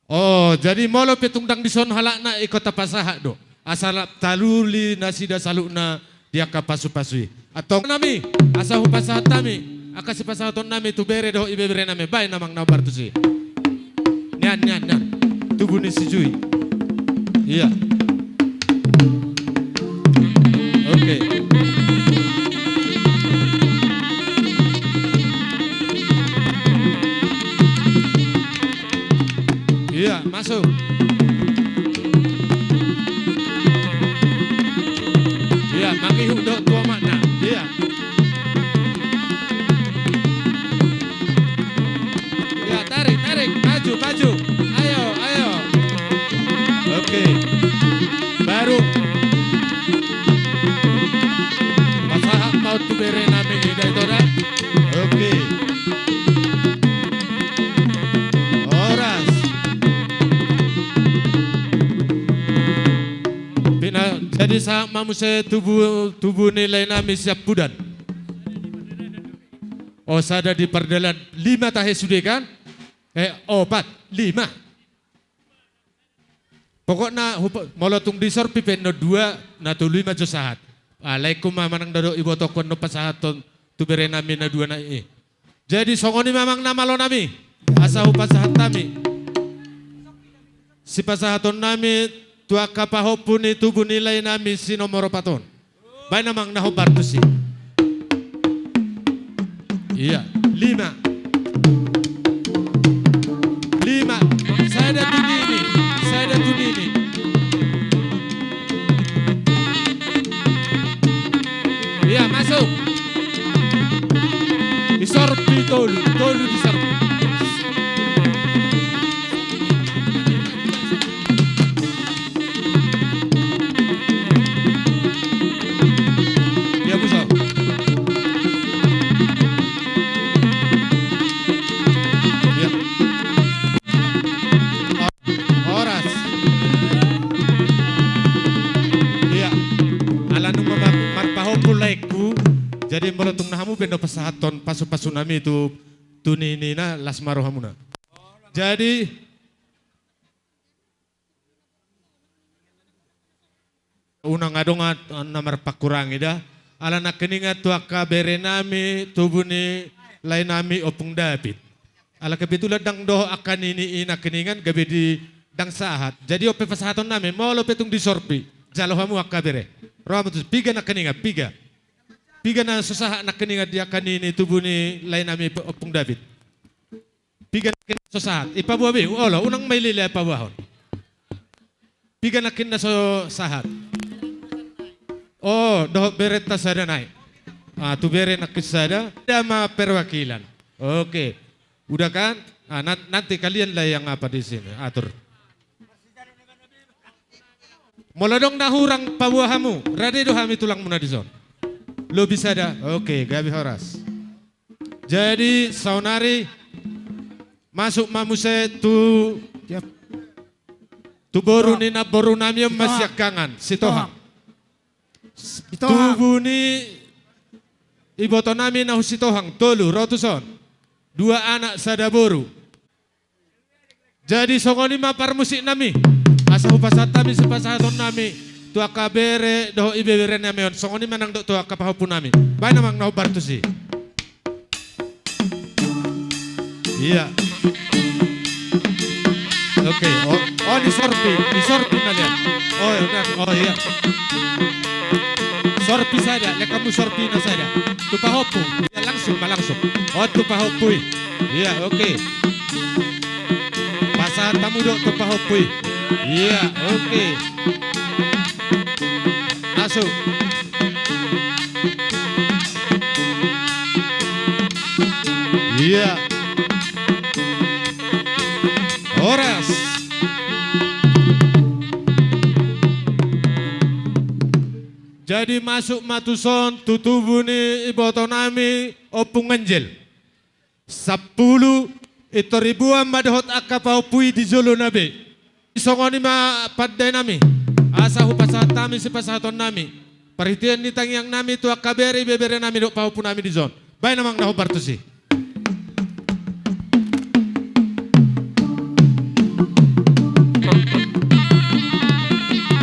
O, jadi molo pe tung ndang dison halakna ingkon tapasahat do. Asa la-, taruli nasida saluhutna di angka pasupasu i. Antong nami, asa hupasahat hami angka sipasahaton nami tu bere dohot ibebere nami. Baen amang na hombar tusi. Nian, nian, nian. Tubu ni si Jui. Ia. Oke. Ia, masuk. Ia, mangihut dohot tu omakna. Ia. Ia, tarik, tarik. Maju, maju. Ayo, ayo. Oke. Baru. Pasahat ma on tu bere nami i da, ito da. Oke. Horas. Pina, jadi sahat ma muse tubu, tubu ni lae nami siampudan. O, sada di pardalan, lima tahe sude kan? Eh, opat, lima. Pokokna, hupa-, molo tung disorpi pe annon dua, na tolu i ma jo sahat. Ah, laengku ma manang ndada ibotohon annon pasahathon tu bere nami na dua na i. Jadi songon i ma amang na malo nami. Asa hupasahat hami sipasahaton nami tu angka pahompu ni tubu ni lae nami si nomor opat on. Baen amang na hombar tusi. Ia, lima. Lima. Sada tu nini, sada tu nini. Ia, masuk. Disorpi tolu, tolu disorpi. Ia, buso. Ia. Horas. Ia. Ala nunga mar-, marpahompu laengku. Jadi molo tung na hamu pe do pasahathon pasupasu nami tu, tu ninina, las ma rohamuna. Jadi unang adong at-, na marpangkurangi da. Ala nangkiningan tu angka bere nami, tubu ni lae nami Ompung David. Ala kebetulan ndang dohot angka nini i nangkiningan gabe di ndang sahat. Jadi on pe pasahaton nami, molo pe tung disorpi. Jalo hamu angka bere. Ro hamu tu, piga nangkiningan, piga. Piga na so sahat nangkiningan di angka nini tubu ni lae nami Ompung David. Piga nangkin so sahat. Ipaboa be, olo, unang mailele paboahon. Piga nangkin na so sahat. O, dohot berenta sada nai. Ah, tu bere nangkin sada. Ada ma perwakilan. Oke. Udah kan? Ah, nan-, nanti kalian lah yang apa di sini. Atur. Molo adong na hurang paboa hamu. Rade do hami tulangmuna dison. Lobi sada. Oke, gabe horas. Jadi, saonari masuk ma muse tu, tu boru ni namboru nami on, Sitohang. Masiangkangan, Sitohang. Sitohang. Tubu ni iboto nami na hu Sitohang, tolu, ro tuson. Dua anak, sada boru. Jadi songon i ma parmusik nami. Asa hupasahat hami sipasahaton nami tu angka bere dohot ibebere nami on. Songon i ma nang dok tu angka pahompu nami. Baen amang na hombar tusi. Ia. Oke, o, o, disorpi, disorpi ma liat. O, ia. Sorpi sada, lean hamu sorpi na sada. Tu pahompu. Ia, langsung ma, langsung. O, tu pahompu i. Iya, oke. Pasahat hamu do tu pahompu i. Iya, oke. Masuk. Iya. Horas. Jadi masuk ma tuson tu tubu ni ibotonami Ompung Angel. Sampulu, pintor diboan ma dohot angka pahompu i di jolona be. Songon i ma pandainami, asa hupasahat hami sipasahatonnami. Parhitean ni tangiangnami tu angka bere ibeberenami dohot pahompunami dison. Baen amang na hombar tusi.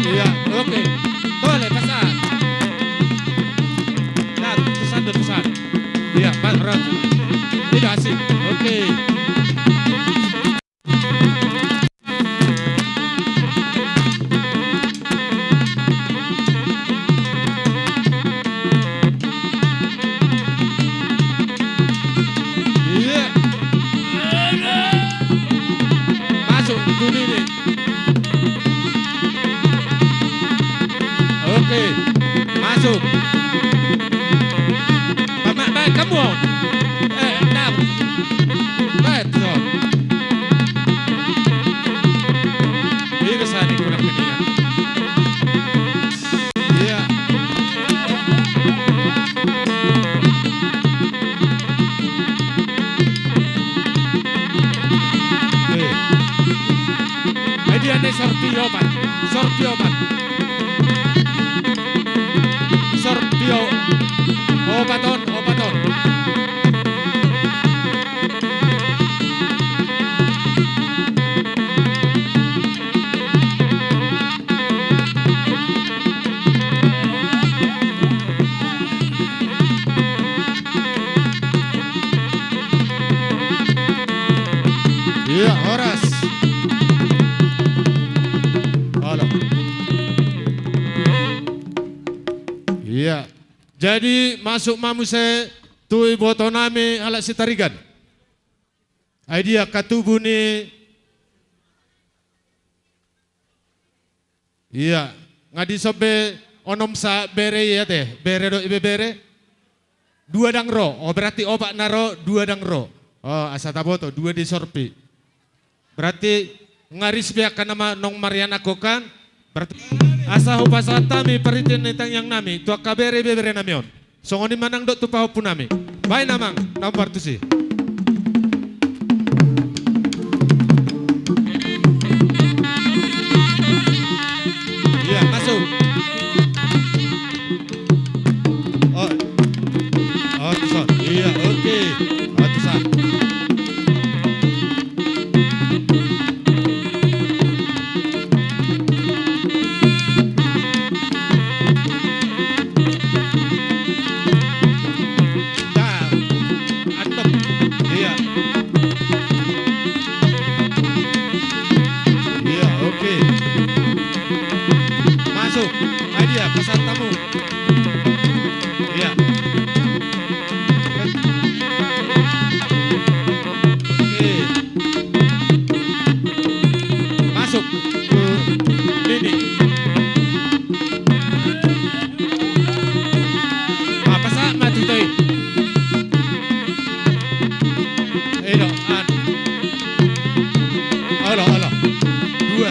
Iya, oke. Tole, pasahat. Nah, tusan do, tusan. Iya, pas, rat. Iya, asik. Oke. Iya. Masuk, tu nini. Oke, masuk. Ba-, ba-, baen hamu on. Eh, ntar. Baen, so. Ini saat ini kurang kenyang. Iya. Eh. Ai dia ne sorti opat, sorti opat. Sorti o-, opat on, opat on. Iya, horas. Halo. Iya. Jadi masuk ma muse tu ibotonami halak Sitarigan. Ai dia angka tubu ni Iya, nga dison be onom sa bere i ate, bere dohot ibebere. Dua ndang ro, oh, berarti opat na ro, dua ndang ro. Oh, asa taboto, dua disorpi. Berarti nga ris be angka nama nunga marianan ho kan. Berarti asa hupasahat hami parhitean ni tangiangnami tu angka bere ibeberenami on. Songon i ma nang dohot tu pahompunami. Baen amang, na hombar tusi. Iya, masuk. Oh. Oh, tuson. Iya, oke. Oh, tuson. Dah. Antep. Iya. Iya, oke. Masuk. Ai dia, pasahat hamu. Iya. Oke. Masuk. Ini. Apa sa mati toi? Elo, an. Olo, olo. Dua.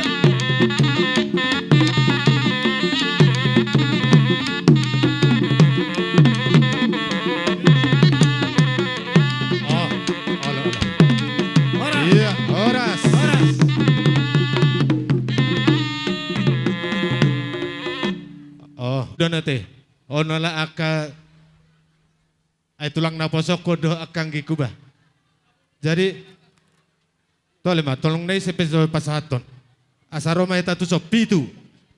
Oh, olo, olo. Horas. Iya, horas. Horas. Oh, donate. Ono la angka Ai tulang naposokkon do angka anggingku bah. Jadi, tole ma, tolong na ise pe jo pasahathon. Asa ro ma hita tuson, pitu.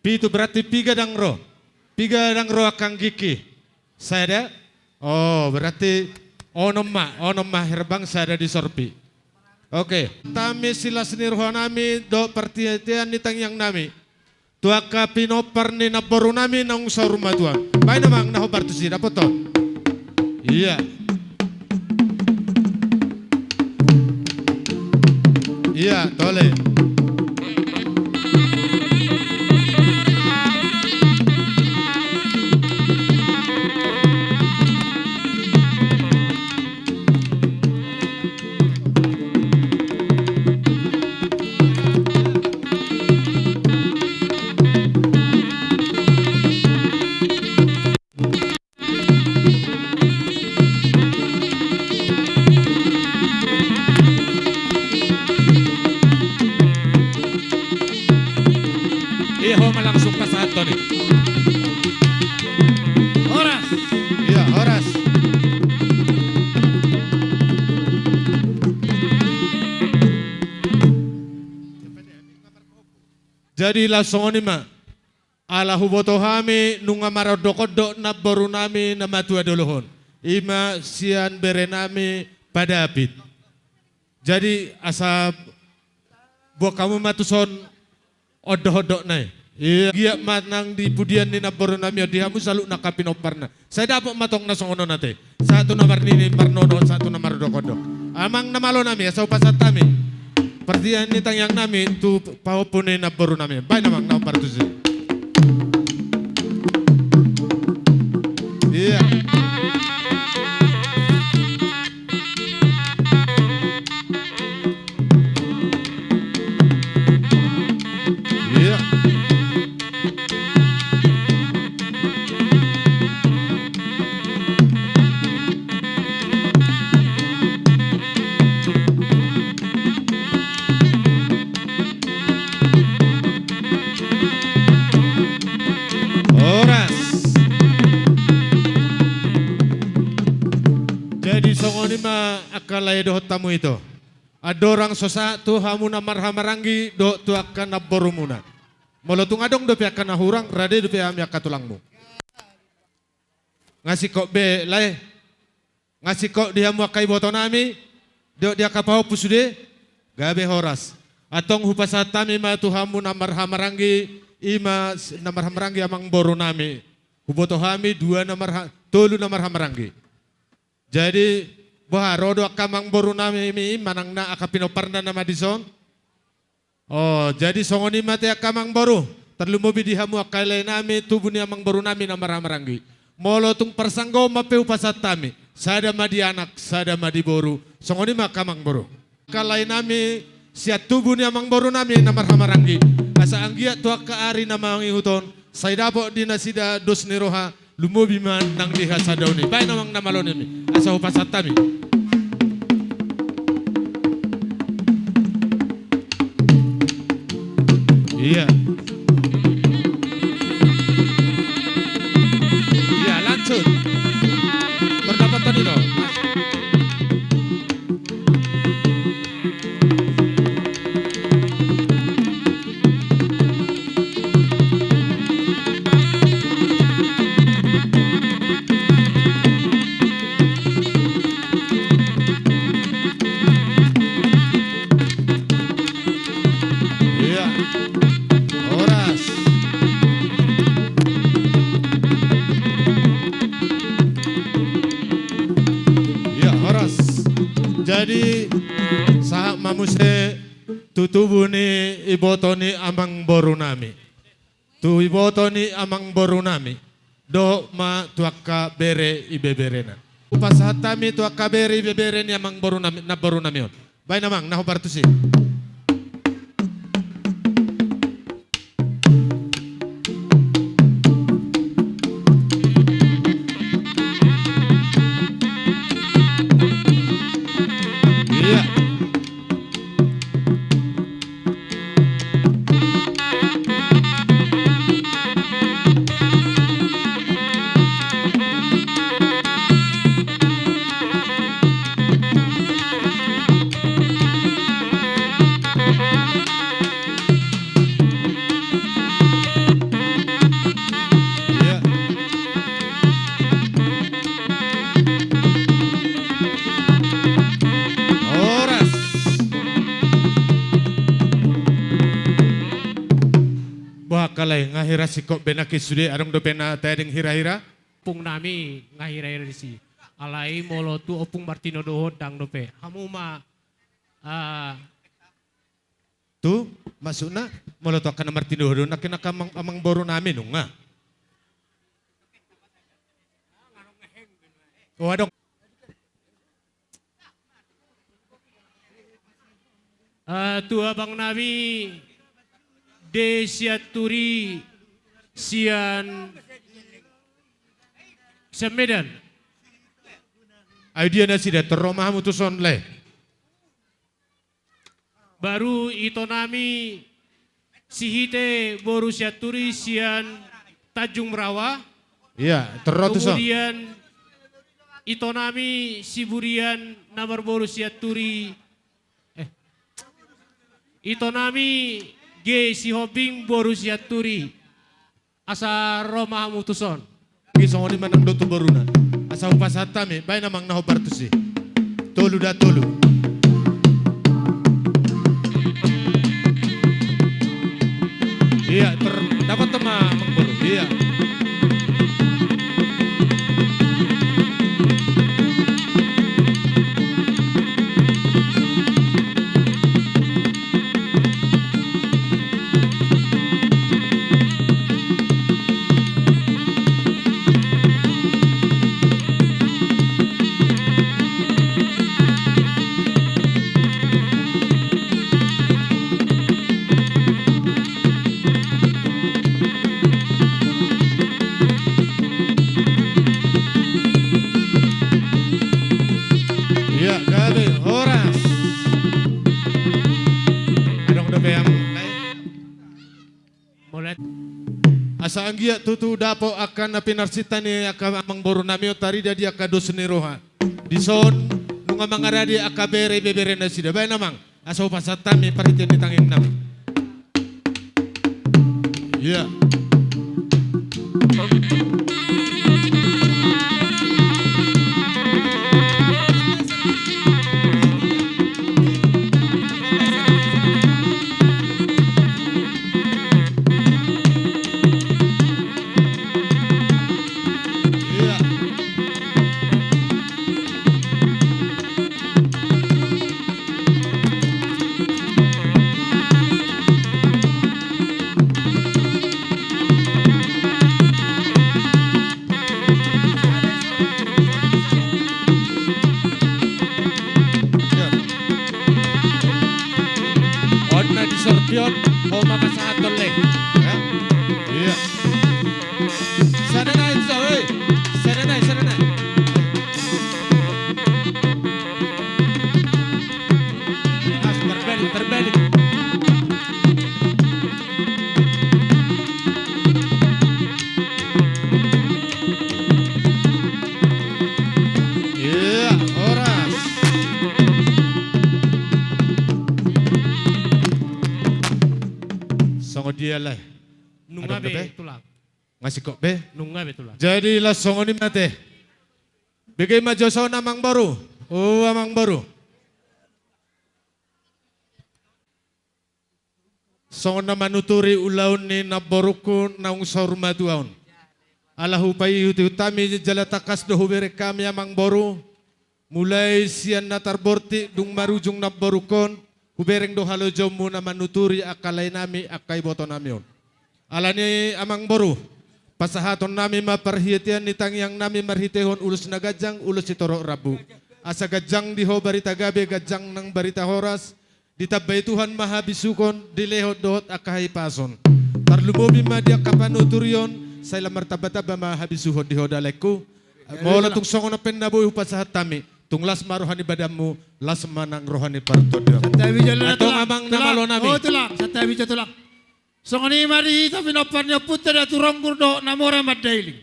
Pitu berarti piga ndang ro. Piga ndang ro angka anggingki. Sada. Oh, berarti onom ma, onom ma herbang sada disorpi. Oke. Hami silas ni rohanami dohot parhitean ni tangiangnami. Tu angka pinompar ni namborunami naung saur matua. Baen amang na hombar tusi, dapothon. Iya. Ia, tole. Ia, ho ma langsung pasahathon i. Horas. Ia, horas. Jadi laos songon i ma. Ala huboto hami nunga marondok-ondok namboru nami na matua dolok on, i ma sian bere nami Pa David. Jadi asa boan hamu ma tuson ondok-ondokna i. Ia, giat ma nang di pudian ni namboru nami on, di hamu saluhutna angka pinomparna. Sai dapot ma tong na songon on ate. Sahat tu na marnini marnono, sahat tu na marondok-ondok. Amang na malo nami, asa hupasahat hami partingkian ni tangiang nami tu pahompu ni namboru nami. Baen amang na hombar tusi. Ia. Ia. Horas. Jadi songon i ma angka lae dohot hamu ito. Andorang so sahat tu hamu na marhahamaranggi dohot tu angka namborumuna. Molo tung adong dope angka na hurang, rade dope hami angka tulangmu. Nga singkop be lae. Nga singkop di hamu angka iboto nami dohot di angka pahompu sude. Gabe horas. Antong hupasahat hami ma tu hamu na marhahamaranggi, i ma s-, na marhahamaranggi amangboru nami. Huboto hami dua na marha-, tolu na marhahamaranggi. Jadi boha, ro do angka amangboru nami i manang na angka pinomparna nama dison? O, jadi songon i ma ate angka amangboru, tarlumobi di hamu angka lae nami, tubu ni amangboru nami na marhahamaranggi. Molo tung parsanggoon ma pe hupasahat hami, sada ma di anak, sada ma di boru. Songon i ma angka amangboru. Angka lae nami sian tubu ni amangboru nami na marhahamaranggi, asa anggiat tu angka ari na mangihut on, sai dapot di nasida dos ni roha, lumobi ma nang di hasadaon i. Baen amang na malo nami, asa hupasahat hami. Ia. Ia, langsung. Pardapotan i do. Ia. Horas. Ia, horas. Jadi sahat ma muse tu tubu ni iboto ni amangboru nami. Tu iboto ni amangboru nami. Dohot ma tu angka bere ibeberena. Hupasahat hami tu angka bere ibebere ni amangboru nami, namboru nami on. Baen amang na hombar tusi. Ia. Ia. Horas. Boha angka lae, nga hira singkop be nangkin sude, adong dope na tading hira-hira? Ompung nami nga hira-hira disi. Alai molo tu Ompung Martino dohot ndang dope. Hamu ma, ah, Tu, maksudna, molo tu angka na martinodohon, angka na amang, amangboru nami nunga. Oh, adong. Ah, tu abang nami, De Sianturi sian, sian Medan. Ai dia nasida, tor ro ma hamu tuson, lae. Baru ito nami Sihite boru Sianturi sian Tanjung Merawa. Iya, tor ro tuson. Kemudian ito nami Siburian na marboru Sianturi. Eh. Ito nami G Sihombing boru Sianturi. Asa ro ma hamu tuson. Songon i ma nang do tu boruna. Asa hupasahat hami, baen amang na hombar tusi. Tolu da tolu. Iya, ter-, dapat ma amangboru. Iya. Iya, gabe, horas. Adong dope amang. Asa anggiat tutu dapot angka na pinarsinta ni angka amangboru nami on tarida di angka dos ni roha. Dison nunga mangarade angka bere ibebere nasida. Baen amang. Asa hupasahat hami parhitean ni tangiang nami. Iya. Iya. On na di sorpion, ho ma pasahathon, lae. Iya. Sada nai, sa-, oi. Sada nai, sada nai. As, terbalik, terbalik. Iya, horas. Songon dia, lae. Nunga be, tulang. Nga singkop be? Nunga be, tulang. Jadi laos songon i ma ate. Bege ma jo son, amangboru. O amangboru. Songon na manuturi ulaon ni namborungku naung saur matua on. Ala hupaihutihut hami jala tangkas do hubereng hami, amangboru. Mulai sian na tarbortik dung marujung namborungkon, hubereng do halojaonmu na manuturi angka laenami, angka ibotonami on. Alani, amangboru, pasahatonnami ma parhitean ni tangiangnami marhitehon ulos na ganjang, ulos sitorop rambu. Asa ganjang di ho barita gabe, ganjang nang barita horas, ditambai Tuhan ma habisuhon, dilehon dohot angka hahipason. Tarlumobi ma di angka panuturion, sai lam martambatamba ma habisuhon di ho, dalaengku. Molo tung songon on pe na boi hupasahat hami, tung las ma roha ni badanmu, las ma nang roha ni partondion. Santabi jala, antong tulang, amang na malo nami. O tulang, santabi jala, tulang. Songon i ma di hita pinompar ni ompunta Datu Ronggur dohot na mora Mandailing.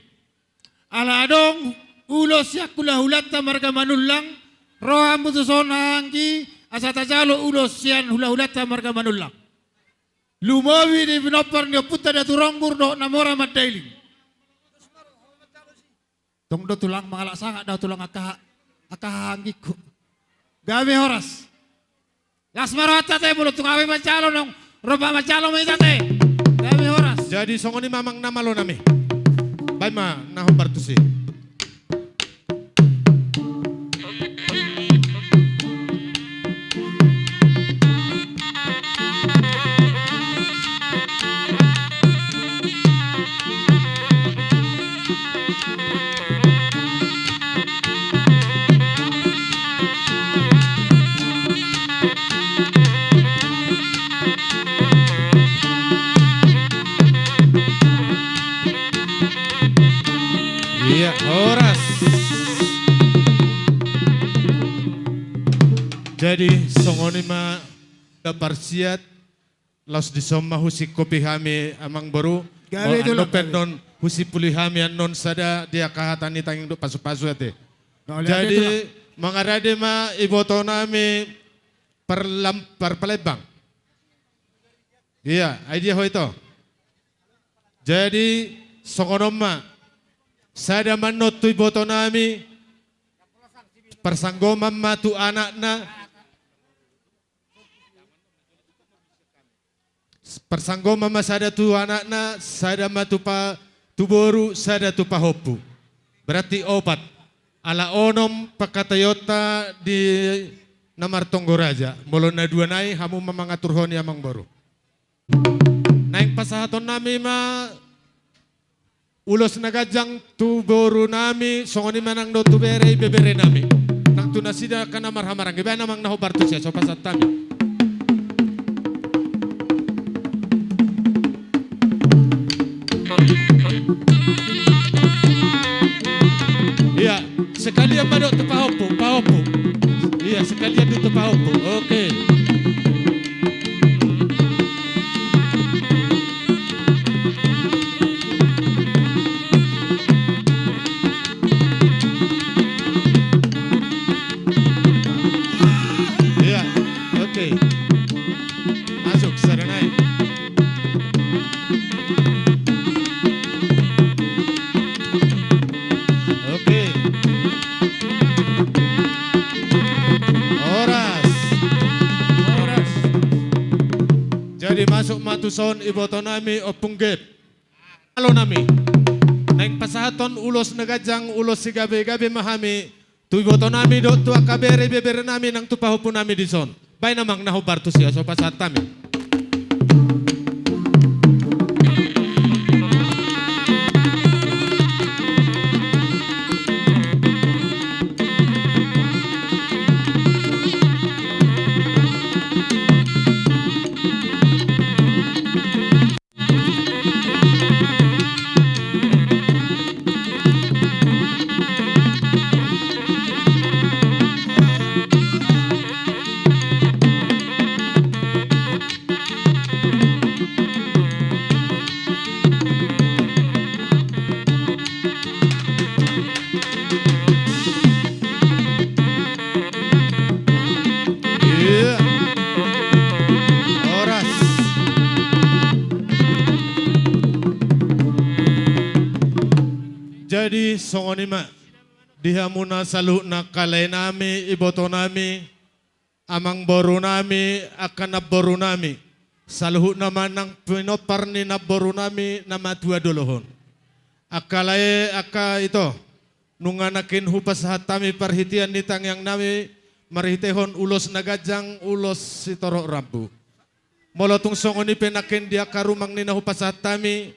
Ala adong ulos sian hulahulanta marga Manullang, ro hamu tuson haha anggi, asa tajalo ulos sian hulahulanta marga Manullang. Lumobi di pinompar ni ompunta Datu Ronggur dohot na mora Mandailing. Tong do tulang, mangalap sangap do au tulang, angka ha-, angka haha anggingku. Gabe horas. Las ma rohanta ate, molo tung aha pe manjalo, naung ro pe manjalo ma hita ate. Gabe horas. Jadi songon i ma amang na malo nami. Baen ma na hombar tusi. Iya, horas. Jadi, songon i ma da parsiat, laos dison ma husingkopi hami, Amangboru. Gabe. Olo, tulang, annon pe gabe. Annon husimpuli hami annon sada di angka hata ni tangiang dohot pasupasu ate. Gabe, tulang. Jadi, mangarade ma iboto nami parlam-, par-, Palembang. Iya, ai dia ho ito. Jadi, songon on ma. Sada ma annon tu iboto nami, parsanggoman ma tu anakna, parsanggoman ma sada tu anakna, sada ma tu pa-, tu boru, sada tu pahompu. Berarti opat. Ala onom pangkataionta di na martonggo raja. Molo na dua nai, hamu ma mangaturhon i, Amangboru. Naeng pasahaton nami ma ulos na ganjang tu boru nami, songon i ma nang dohot tu bere ibebere nami. Nang tu nasida angka na marhahamaranggi, baen amang na hombar tusi asa pasahat hami. Iya, sekalian ma dohot tu pahompu, pahompu. Iya, sekalian dohot tu pahompu. Oke. Iya, oke. Masuk, sada nai. Oke. Horas. Horas. Jadi masuk ma tuson iboto nami Ompung Gep. Alo nami. Naeng pasahathon ulos na ganjang, ulos sigabe-gabe ma hami. Tu iboto nami dohot tu angka bere ibebere nami nang tu pahompu nami dison. Baen amang na hombar tusi asa pasahat hami. Iya. Horas. Jadi, songon i ma di hamuna saluhutna, angka lae nami, iboto nami, amangboru nami, angka namboru nami, saluhutna ma nang pinompar ni namboru nami na matua dolok on. Angka lae, angka ito, nunga nangkin hupasahat hami parhitean ni tangiang nami, marhitehon ulos na ganjang, ulos sitorop rambu. Molo tung songon i pe nangkin di angka rumang ni na hupasahat hami,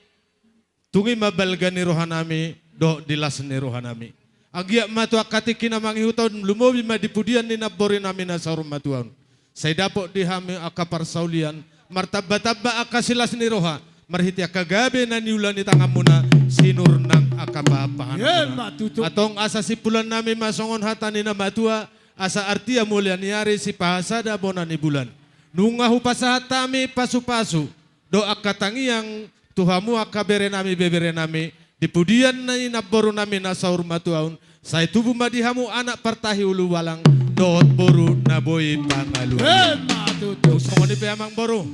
tung i ma balga ni roha nami, dohot di las ni roha nami. Anggiat ma tu angka tingki na mangihut on, lumobi ma di pudian ni namboru nami na saur matua on. Sai dapot di hami angka parsaulian, martamba-tamba angka silas ni roha, marhite angka gabe na niula ni tanganmuna, sinur nang angka pahan-pahananmuna. Ima tutu. Antong asa simpulan nami ma songon hata ni na matua, asa artia mulia ni ari, sipahasada bona ni bulan. Nunga hupasahat hami pasu-pasu dohot angka tangiang tu hamu angka bere nami, ibebere nami, di pudian ni namboru nami na saur matua on, sai tubu ma di hamu anak partahi ulubalang, dohot boru na boi pangalualuan. Ima tutu. Songon i pe amangboru.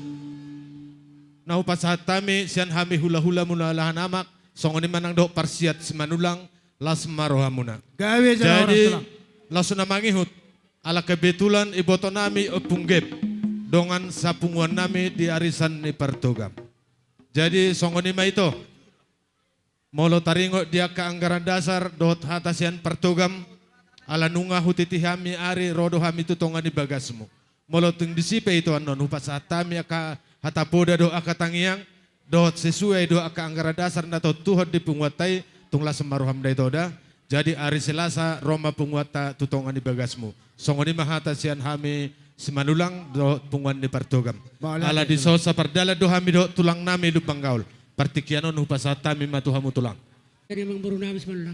Na hupasahat hami, sian hami hula-hula muna lahan amak, songon i ma nang dohot parsiat Simanulang, las ma rohamuna. Gabe jala horas tulang. Jadi, laos na mangihut, ala kebetulan iboto nami Ompung Gep, dongan sapunguan nami di arisan ni Partogam. Jadi, songon i ma ito. Molo taringot di angka anggaran dasar, dohot hata sian Partogam, ala nunga hutiti hami ari, ro do hami tu tonga ni bagasmu. Molo tung disi pe ito annon, hupasahat hami angka hata poda dohot angka tangiang, dohot sesuai dohot angka anggaran dasar na tauntuhon di punguanta i, tung las ma roham da ito da. Jadi ari Selasa, ro ma punguanta tu tonga ni bagasmu. Songon i ma hata sian hami Simanulang dohot punguan ni Partogam. Ala dison sapardalan do hami dohot tulang nami Lumban Gaol. Partingkian on hupasahat hami ma tu hamu tulang. Jadi amangboru nami Simanulang.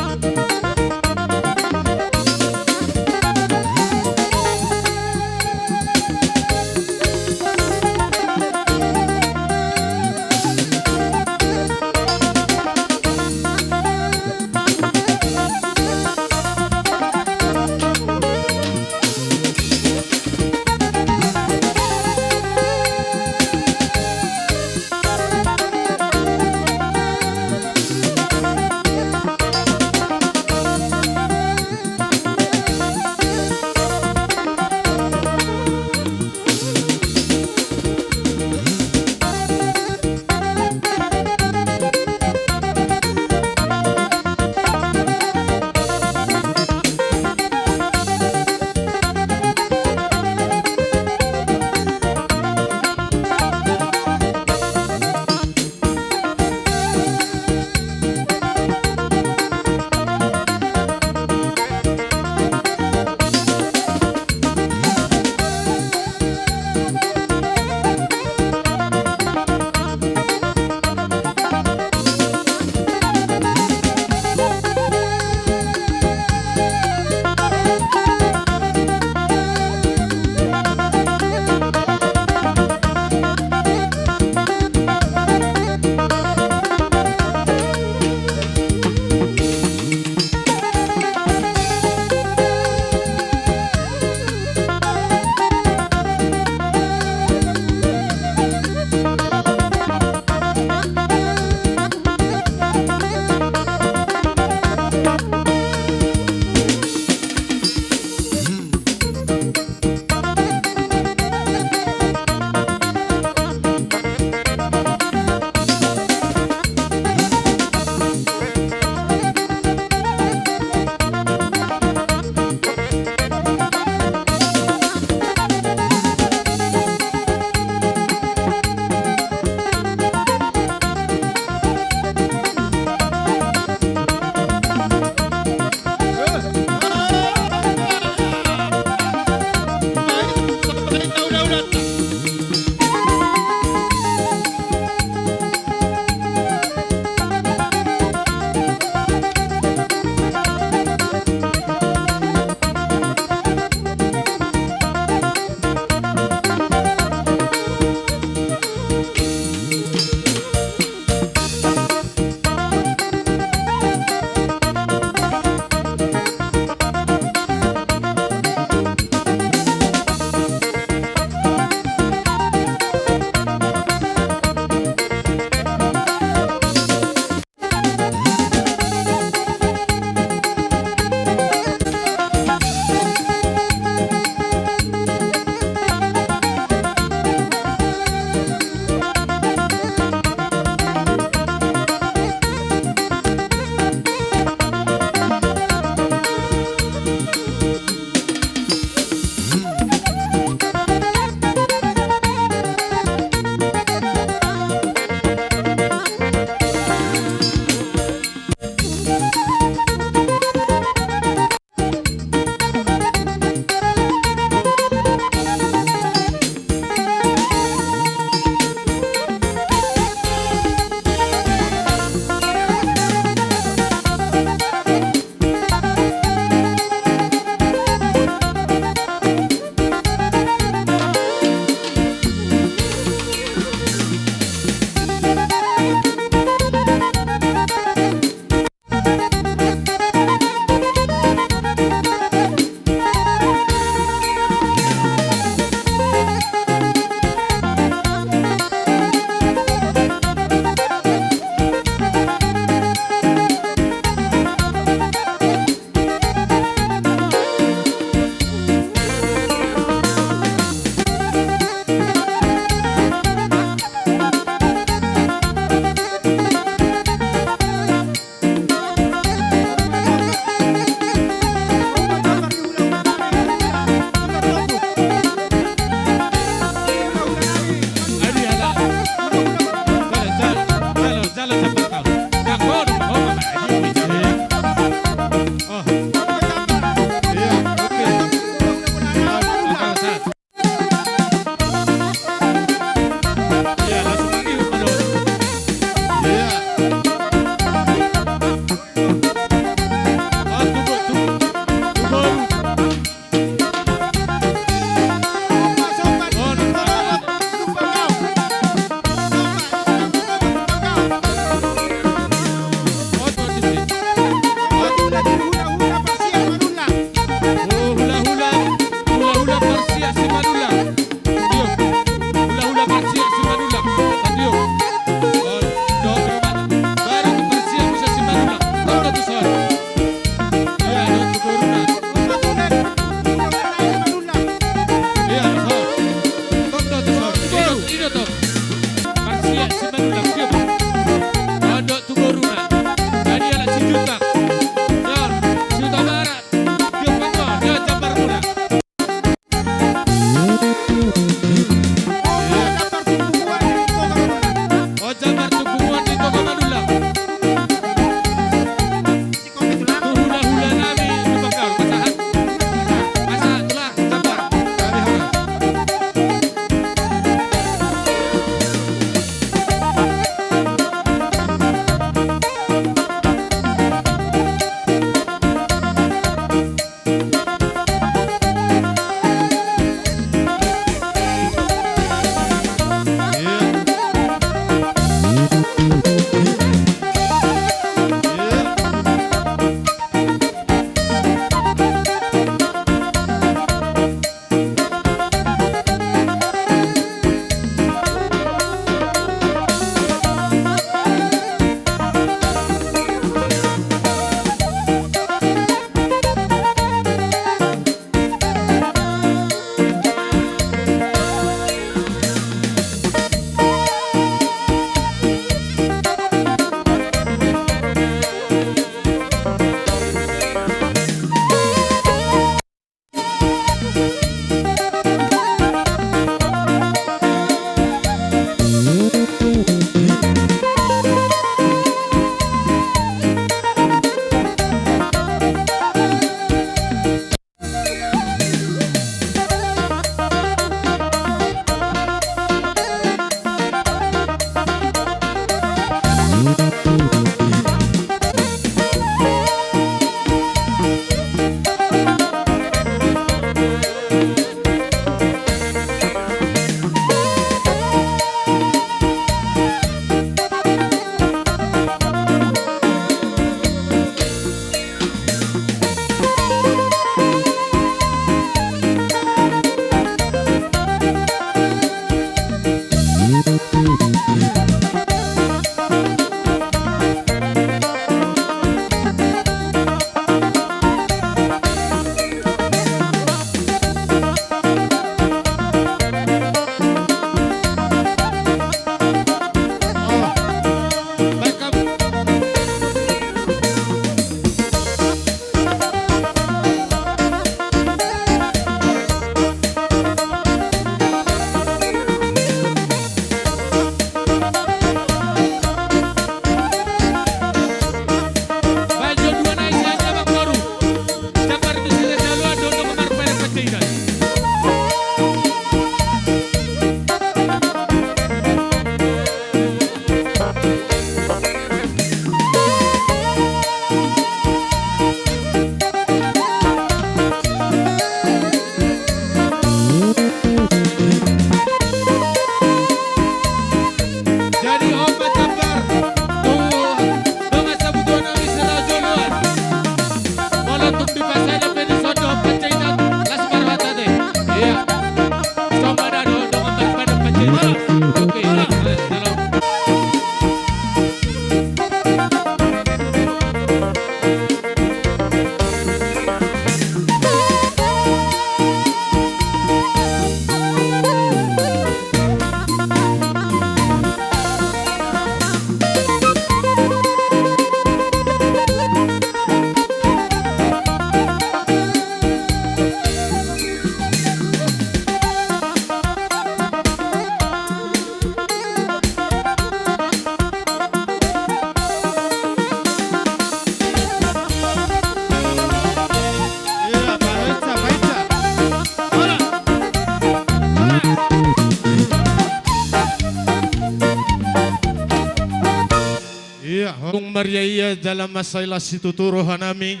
Ia ia jala mansai las situtu rohanami.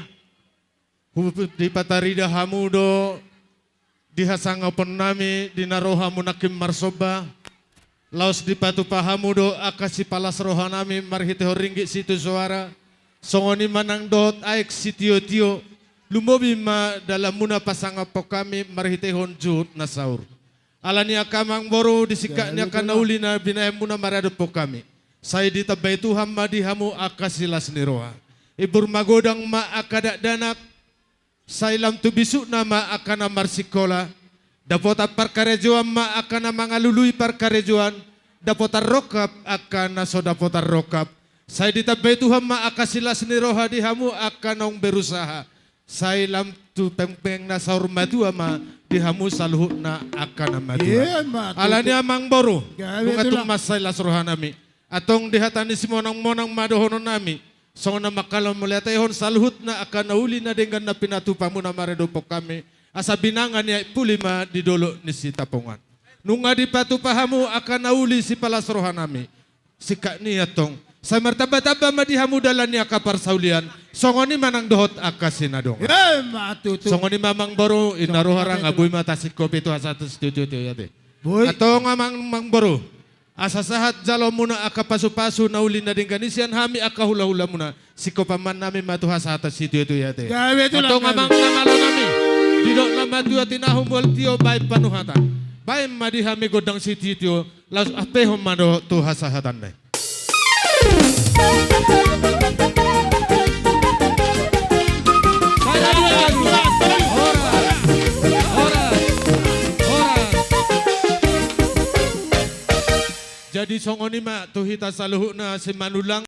Hu-, dipatarida hamu do di hasangaponnami di na ro hamu nangkin marsomba. Laos dipatupa hamu do angka sipalas rohanami marhitehon ringgit sitio soara. Songon i ma nang dohot aek sitiotio. Lumobi ma dalanmuna pasangaphon hami marhitehon juhut na saur. Ala ni i angka amangboru, di singkat ni angka na uli na binahenmuna maradophon hami, sai ditambai Tuhan ma di hamu angka silas ni roha. Ibur magodang ma angka dakdanak, sai lam tu bisukna ma angka na marsingkola. Dapotan parkarejoan ma angka na mangalului parkarejoan. Dapotan rongkap angka na so dapotan rongkap. Sai ditambai Tuhan ma angka silas ni roha di hamu angka naung berusaha. Sai lam tu pengpeng na saur matua ma di hamu saluhutna angka na matua. Ala ni i amangboru, nunga tung mansai las rohanami. Antong di hata ni simonangmonang ma dohononnami, songon na mangkalamauliatehon saluhutna angka na uli na denggan na pinatupamuna maradophon hami, asa binanga ni aek puli ma di dolok ni Sitapongan. Nunga dipatupa hamu angka na uli sipalas rohanami. Singkat ni i antong, sai martambatamba ma di hamu dalan ni angka parsaulian. Songon i ma nang dohot angka sinadongan. Songon i ma amangboru, inna roha rangga, boi ma tasingkopi tu hasahatan sitiotio i ate. Antong amangboru, asa sahat jaloonmuna angka pasupasu na uli na denggan i sian hami angka hulahulamuna. Singkopan ma nami ma tu hasahatan sitiotio i ate. Antong amang na malonami, didok na matua tinahu mual tio baen panuhatan. Baen ma di hami gondang sitiotio. Laos ampehon ma dohot tu hasahatanna i. Jadi songon i ma tu hita saluhutna Simanullang.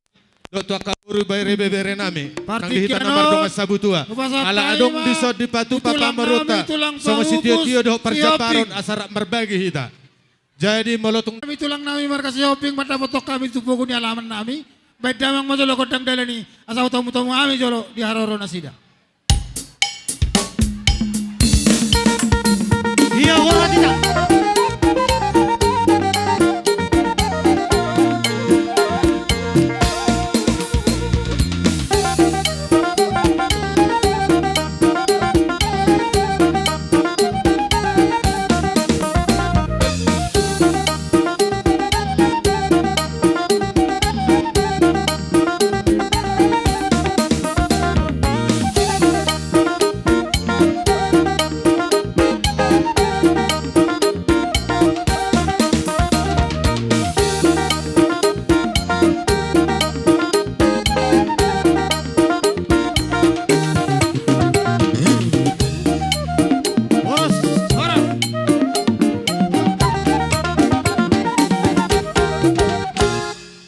Dohot tu angka boru, bere, beberenami nang di hita na mardongan sabutua. Ala adong dison dipatupa pamoruonta songon sitiotio dohot parjamparon asa rap marbagi hita. Jadi molo tung hami tulangnami marga Sihombing mandapothon hami tu pogu ni alamannami, baen damang ma jolo gondang dalan i asa hutomutomu hami jolo di haroro nasida. Ia horas hita.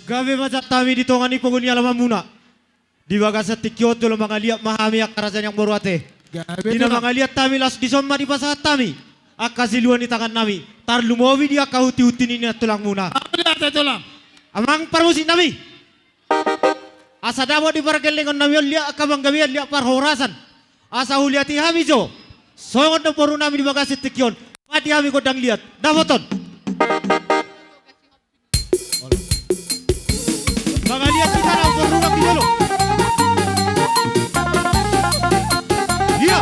Gabe ma jatami di tonga ni pogu ni alamanmuna. Di bagasan tingki on jolo mangaliat ma hami angka raja ni amangboru ate. Di na mangaliat hami laos dison ma dipasahat hami angka silua ni tangannami, tarlumobi di angka huntihuntini ni tulangmuna. Amang parmusiknami, asa dapot di pargellengonnami on liat angka panggabean, liat parhorasan, asa huliati hami jo songon namborunami di bagasan tingki on. Baen di hami gondang liat, dapothon. Mangaliat hita na umur rumah di jolo. Ia.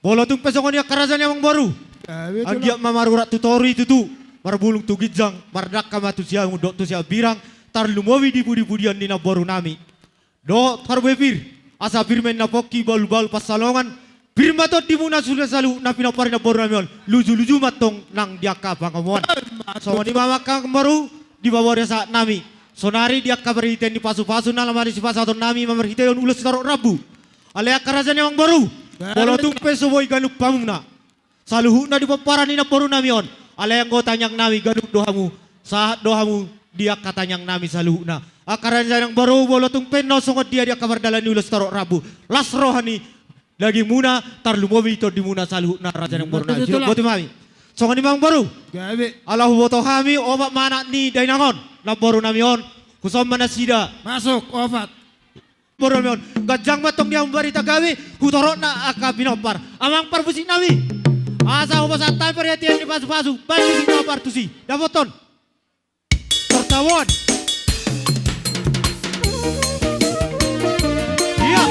Molo tung pe songon i angka raja ni amangboru, anggiat ma marurat tu toru i tutu, marbulung tu ginjang, mardangka ma tu siamun dohot tu siambirang, tarlumobi di pudipudian ni namborunami. Dohot parbue pir, asa pir ma inna pongki, bahulbahul pansalongan, pir ma tondimuna sude saluhut na pinompar ni namborunami on, lujuluju ma antong nang di angka pangomoan. Songon i ma angka amangboru, di paboa ni sahatnami. Sonari di angka parhitean ni pasupasu na lamari sipasahatonnami ma marhitehon ulos sitorop rambu. Alai angka raja ni amangboru, molo tung pe so boi ganup hamuna saluhutna di pomparan ni namborunami on, alai anggo tangiangnami ganup do hamu, sahat do hamu di angka tangiangnami saluhutna. Angka raja ni amangboru, molo tung pe na songon dia di angka pardalan ni ulos sitorop rambu, las roha ni dagingmuna, tarlumobi tondimuna saluhutna raja ni amangboru. Betul, nami, betul, Tulang. Botima hami. Songon i ma amangboru. Gabe. Ala huboto hami opat ma anak ni dainang on, namborunami on, huson ma nasida. Masuk, opat. Namborunami on, ganjang ma antong di hamu barita gabe, hutorop na angka pinompar. Amang parmusiknami. Asa hupasahat hami parhitean ni pasupasu, baen musik na partusi. Dapothon. Tortaboan. Iya.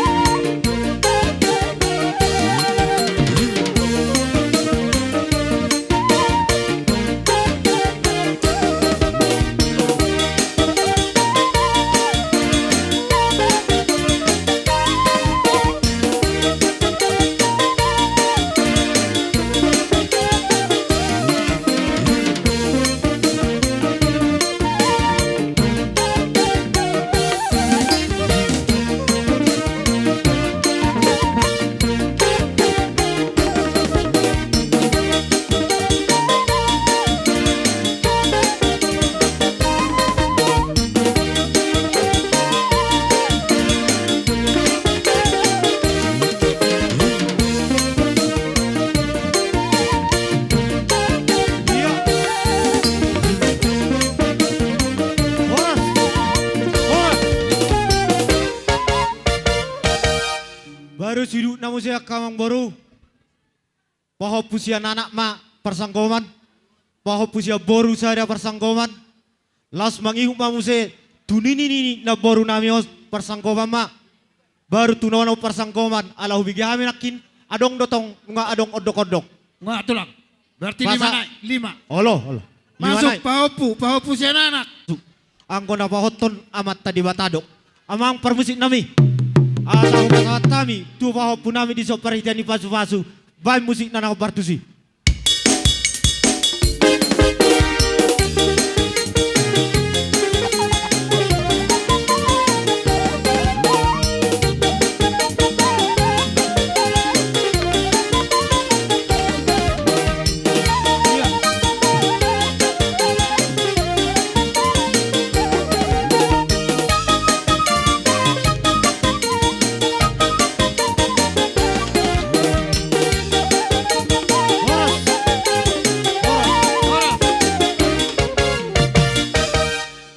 Horas. Horas. Baru siduk na muse angka amangboru. Pahompu sian anak ma parsanggoman. Pahompu sian boru sada parsanggoman. Laos mangihut ma muse tu nini ni namborunami on parsanggoman ma. Baru tu nono parsanggoman, ala hubege hami nangkin, adong do tong, nunga adong ondok-ondok. Nga, Tulang. Berarti lima. Pasa- nai, lima. Olo, olo. Lima. Masuk nai. Pahompu, pahompu sian anak. Anggo na pahothon Amanta Debata do. Amang parmusiknami. Asa hupasahat hami tu pahompunami dison parhitean ni pasupasu. Baen musikna na hombar tusi.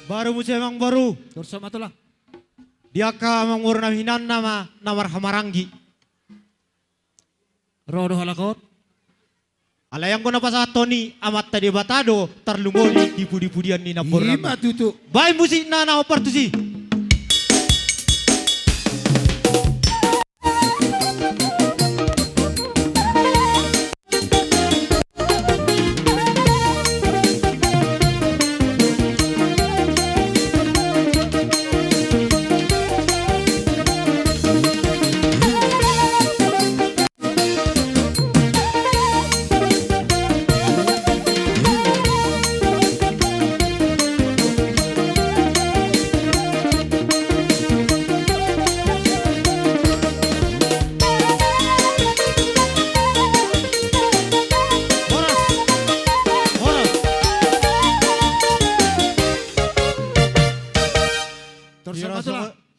Baru muse amangboru. Dorsama tulang. Di angka amangboru na hinan nama na marhamaranggi. Ro do halak on. Alai anggo na pasahathon i Amanta Debata do tarlumobi di pudipudian ni namboru. Ima tutu. Baen musikna na hombar tusi. Horas. Horas.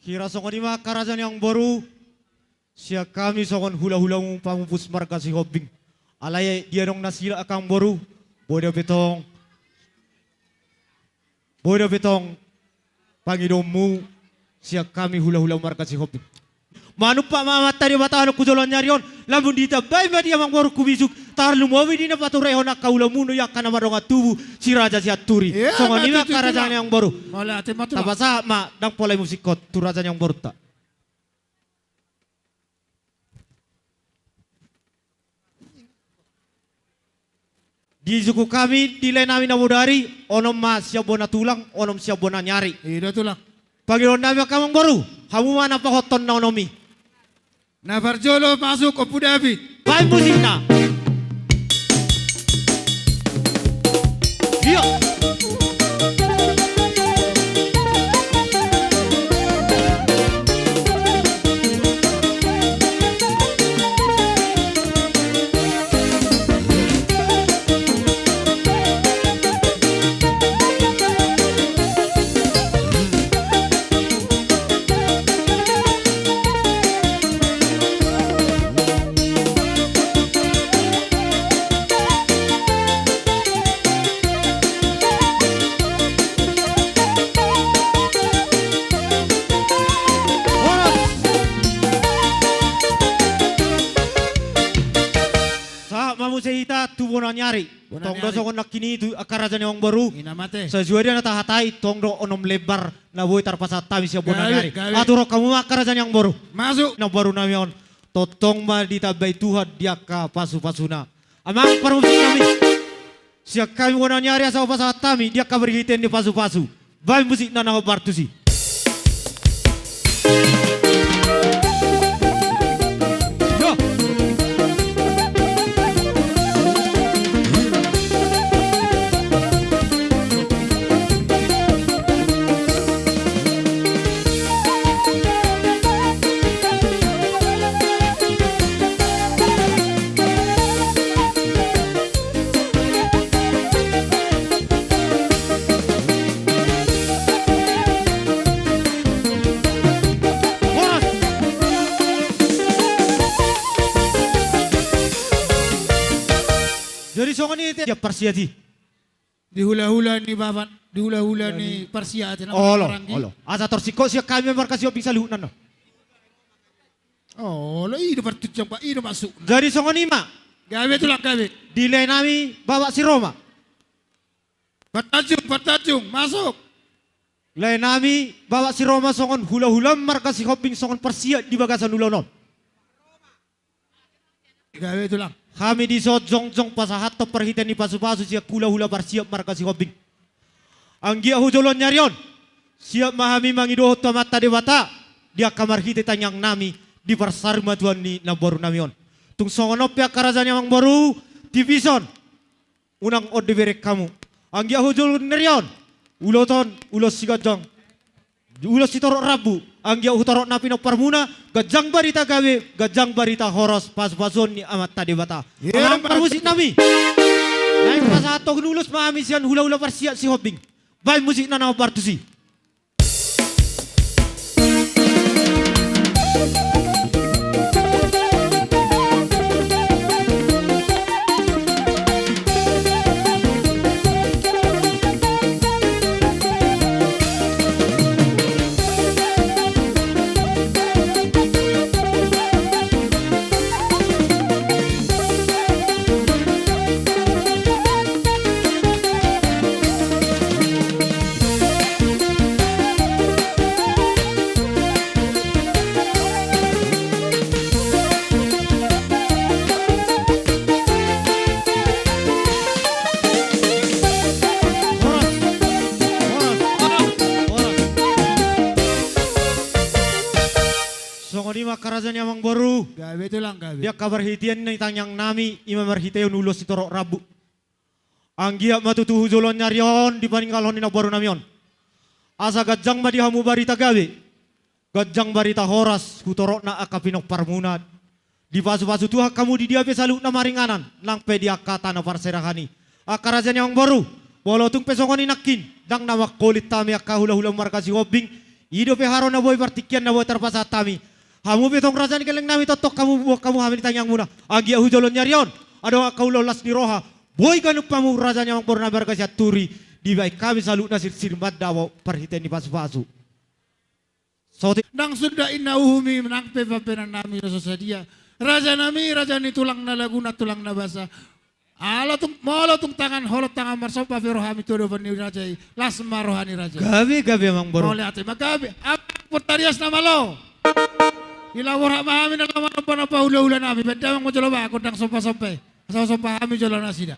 Hira songon i ma angka raja ni amangboru. Sian hami songon hulahulamu pamupus marga Sihombing. Alai dia adong nasida angka amangboru. Boi dope tong. Boi dope tong. Pangidomu sian hami hulahula marga Sihombing. Manumpak ma Amanta Debata on tu joloan ni ari on. Lam ditambai ma di amangborungku bisuk. Tarlumobi di na paturehon angka ulamu i angka na mardongan tubu. Si Raja Sianturi. Songon i ma angka raja ni amangboru. Tapasahat ma ndang pola i musikkon tu raja ni amangborunta. Dijungkung hami di lae nami na bodari, onom ma sian bona tulang, onom sian bona ni ari. I do tulang. Pangidoan nami angka amangboru, hamu ma na pahothon na onom i. Na parjolo masuk Ompu David. Baen musikna. Iyo. Sahat ma muse hita tu bona ni ari. Bona ni ari. Tong do songon nangkin i tu angka raja ni amangboru. Ina mate. Sadia na tahatai, tong do onom lembar na boi tarpasahat hami sian bona ni ari. Gabe, gabe. Aturhon hamu ma angka raja ni amangboru. Masuk. Amangboru nami on. Tongtong ma ditambai Tuhan di angka pasupasuna. Amang parmusik nami. Sian hami bona ni ari asa hupasahat hami di angka marhite ni pasupasu. Baen musikna na hombar tusi. Yo. Jadi songon i ate, siap parsiat i. Di hulahula ni baban, di hulahula ni parsiat ate na. Olo, maranggi. Olo. Asa tor singkop sian hami marga Sihombing saluhutna. Olo, i do partunjang, Pak, i do masuk. Jadi songon i ma. Gabe tulang, gabe. Di lae nami Bapak si Roma. Partanjung, Partanjung, masuk. Lae nami Bapak si Roma songon hulahula marga Sihombing songon parsiat di bagasan ulaon on. Gabe tulang. Hami dison jongjong pasahathon parhite ni pasupasu sian hulahula parsiat marga Sihombing. Anggiat tu joloan ni ari on, siap ma hami mangidohon tu Amanta Debata di angka marhite tangiang nami, diparsari ma Tuhan ni namboru nami on. Tung songon on pe angka raja ni amangboru, tipis on. Unang on dibereng hamu. Anggiat tu joloan ni ari on, ulos on ulos siganjang, ulos sitorop rambu. Anggiat tu torop na pinomparmuna, ganjang barita gabe, ganjang barita horas, pasupasuon ni Amanta Debata. Amang parmusik nami. Naeng pasahathon ulos ma hami sian hulahula parsiat Sihombing. Baen musikna na hombar tusi. Songon i ma angka raja ni amangboru. Gabe tulang, gabe. Di angka marhitean ni tangiang nami, i ma marhitean ulos sitorop rambu. Anggiat ma tutu tu joloan ni ari on dipaninggalhon ni namboru nami on. Asa ganjang ma di hamu barita gabe, ganjang barita horas tu torop na angka pinomparmuna. Dipasupasu Tuhan hamu di dia pe saluhut na maringanan, nang pe di angka tano parserahan i. Angka raja ni amangboru, molo tung pe songon i nangkin, ndang na mangkolit hami angka hulahula marga Sihombing, i dope haroro na boi, partingkian na boi tarpasahat hami. Hamu pe tong raja ni gelleng nami, tongtong hamu, boan hamu hami di tangiangmuna. Anggiat tu joloan ni ari on, adong angka ulaon las ni roha, boi ganup hamu raja ni amangboru nami marga Sianturi, dibaen hami saluhutna sirsir mandao parhite ni pasupasu. Saotik. Ndang sundat inna uhum i, nang pe pambahenan nami na so sadia. Raja nami, raja ni tulang na laguna, tulang na basa. Ala tung, molo tung tangan holong tangan marsomba pe rohami tu adopan ni raja i, las ma roha ni raja i. Gabe, gabe amangboru. Mauliate ma, gabe. Amang Portarias na malo. Dilehon ma hami na laho manomba-nomba hulahula nami. Baen damang ma jolo ba gondang somba-somba i, asa somba hami jolo nasida.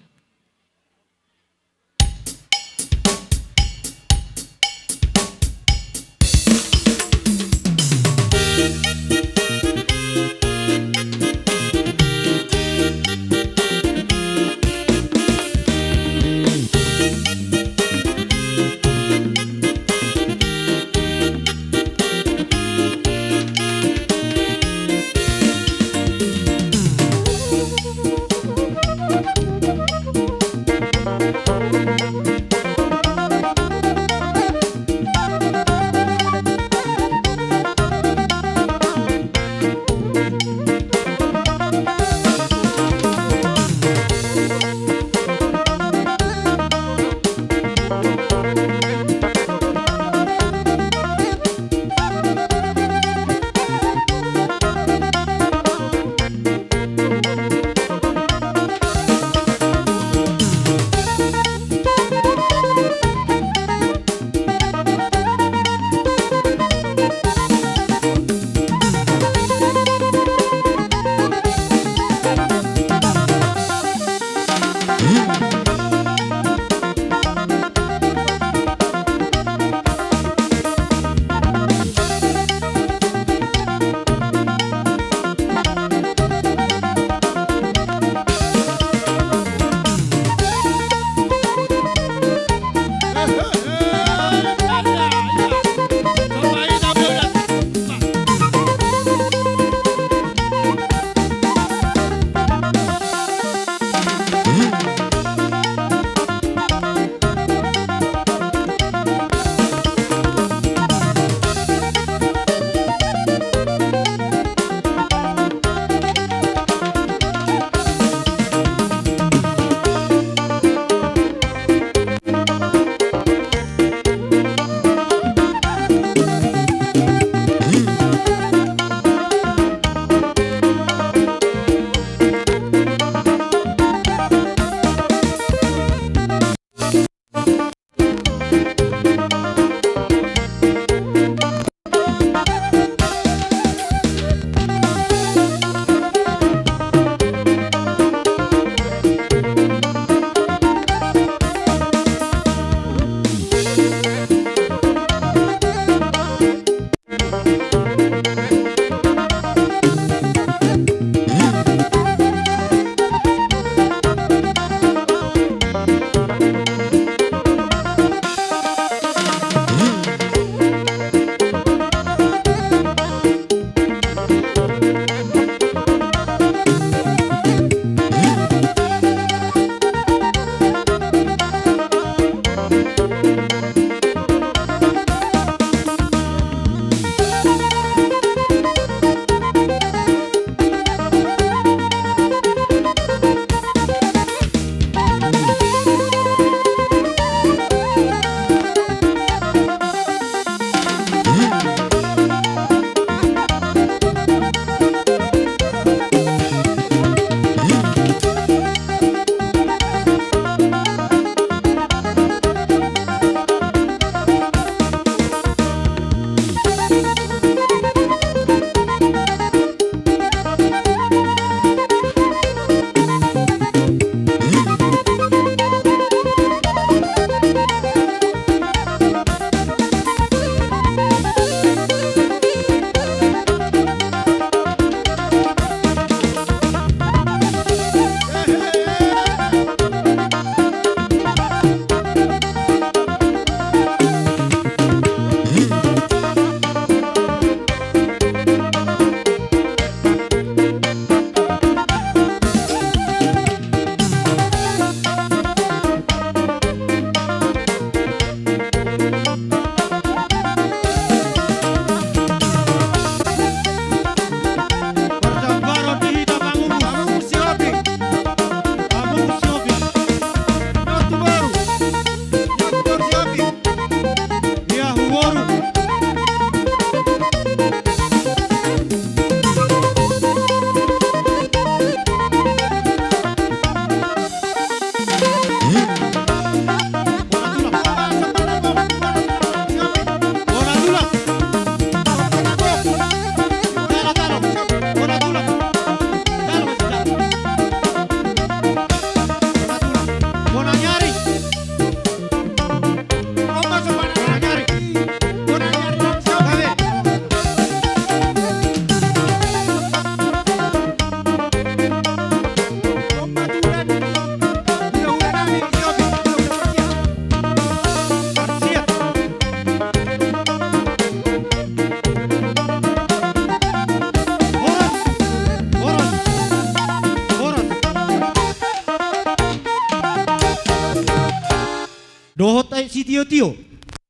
Tio-tio.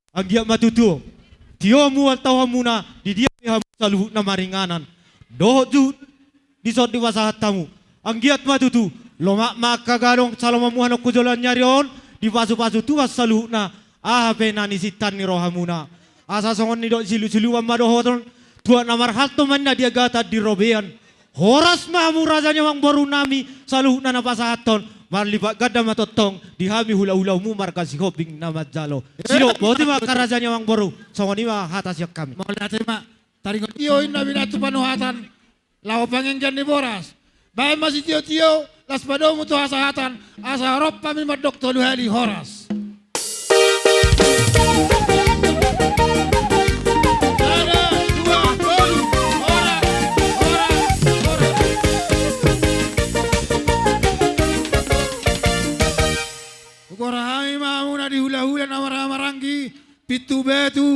Anggiat ma tutu. Tio mual tau hamuna, di dia pe hamu saluhutna maringanan. Dohot juhut dison dipasahat hamu. Anggiat ma tutu. Lomak ma angka gadong, sai lomo hamu annon tu joloan ni ari on, dipasu-pasu Tuhan saluhutna. Aha pe na nisinta ni rohamuna. Asa songon nidok silup-silupan ma dohoton. Tuak na marhalto ma ninna di agatan di robean. Horas ma hamu raja ni amangboru nami, saluhutna na pasahathon, marlipat ganda ma tongtong, di hami hula-hulamu marga Sihombing na manjalo. Sidok, boti ma angka raja ni amangboru, songon i ma hata sian hami. Mauliate ma, taringot tio inna binatu panuhatan, laho panganggian ni boras. Baen ma sitio-tio, laos padomu tu hasahatan, asa ro hami mandok tolu hali horas. Sada, dua, tolu. Horas, horas, horas. Hugoar hami ma hamuna di hula-hula na marhaha maranggi, pintu batu,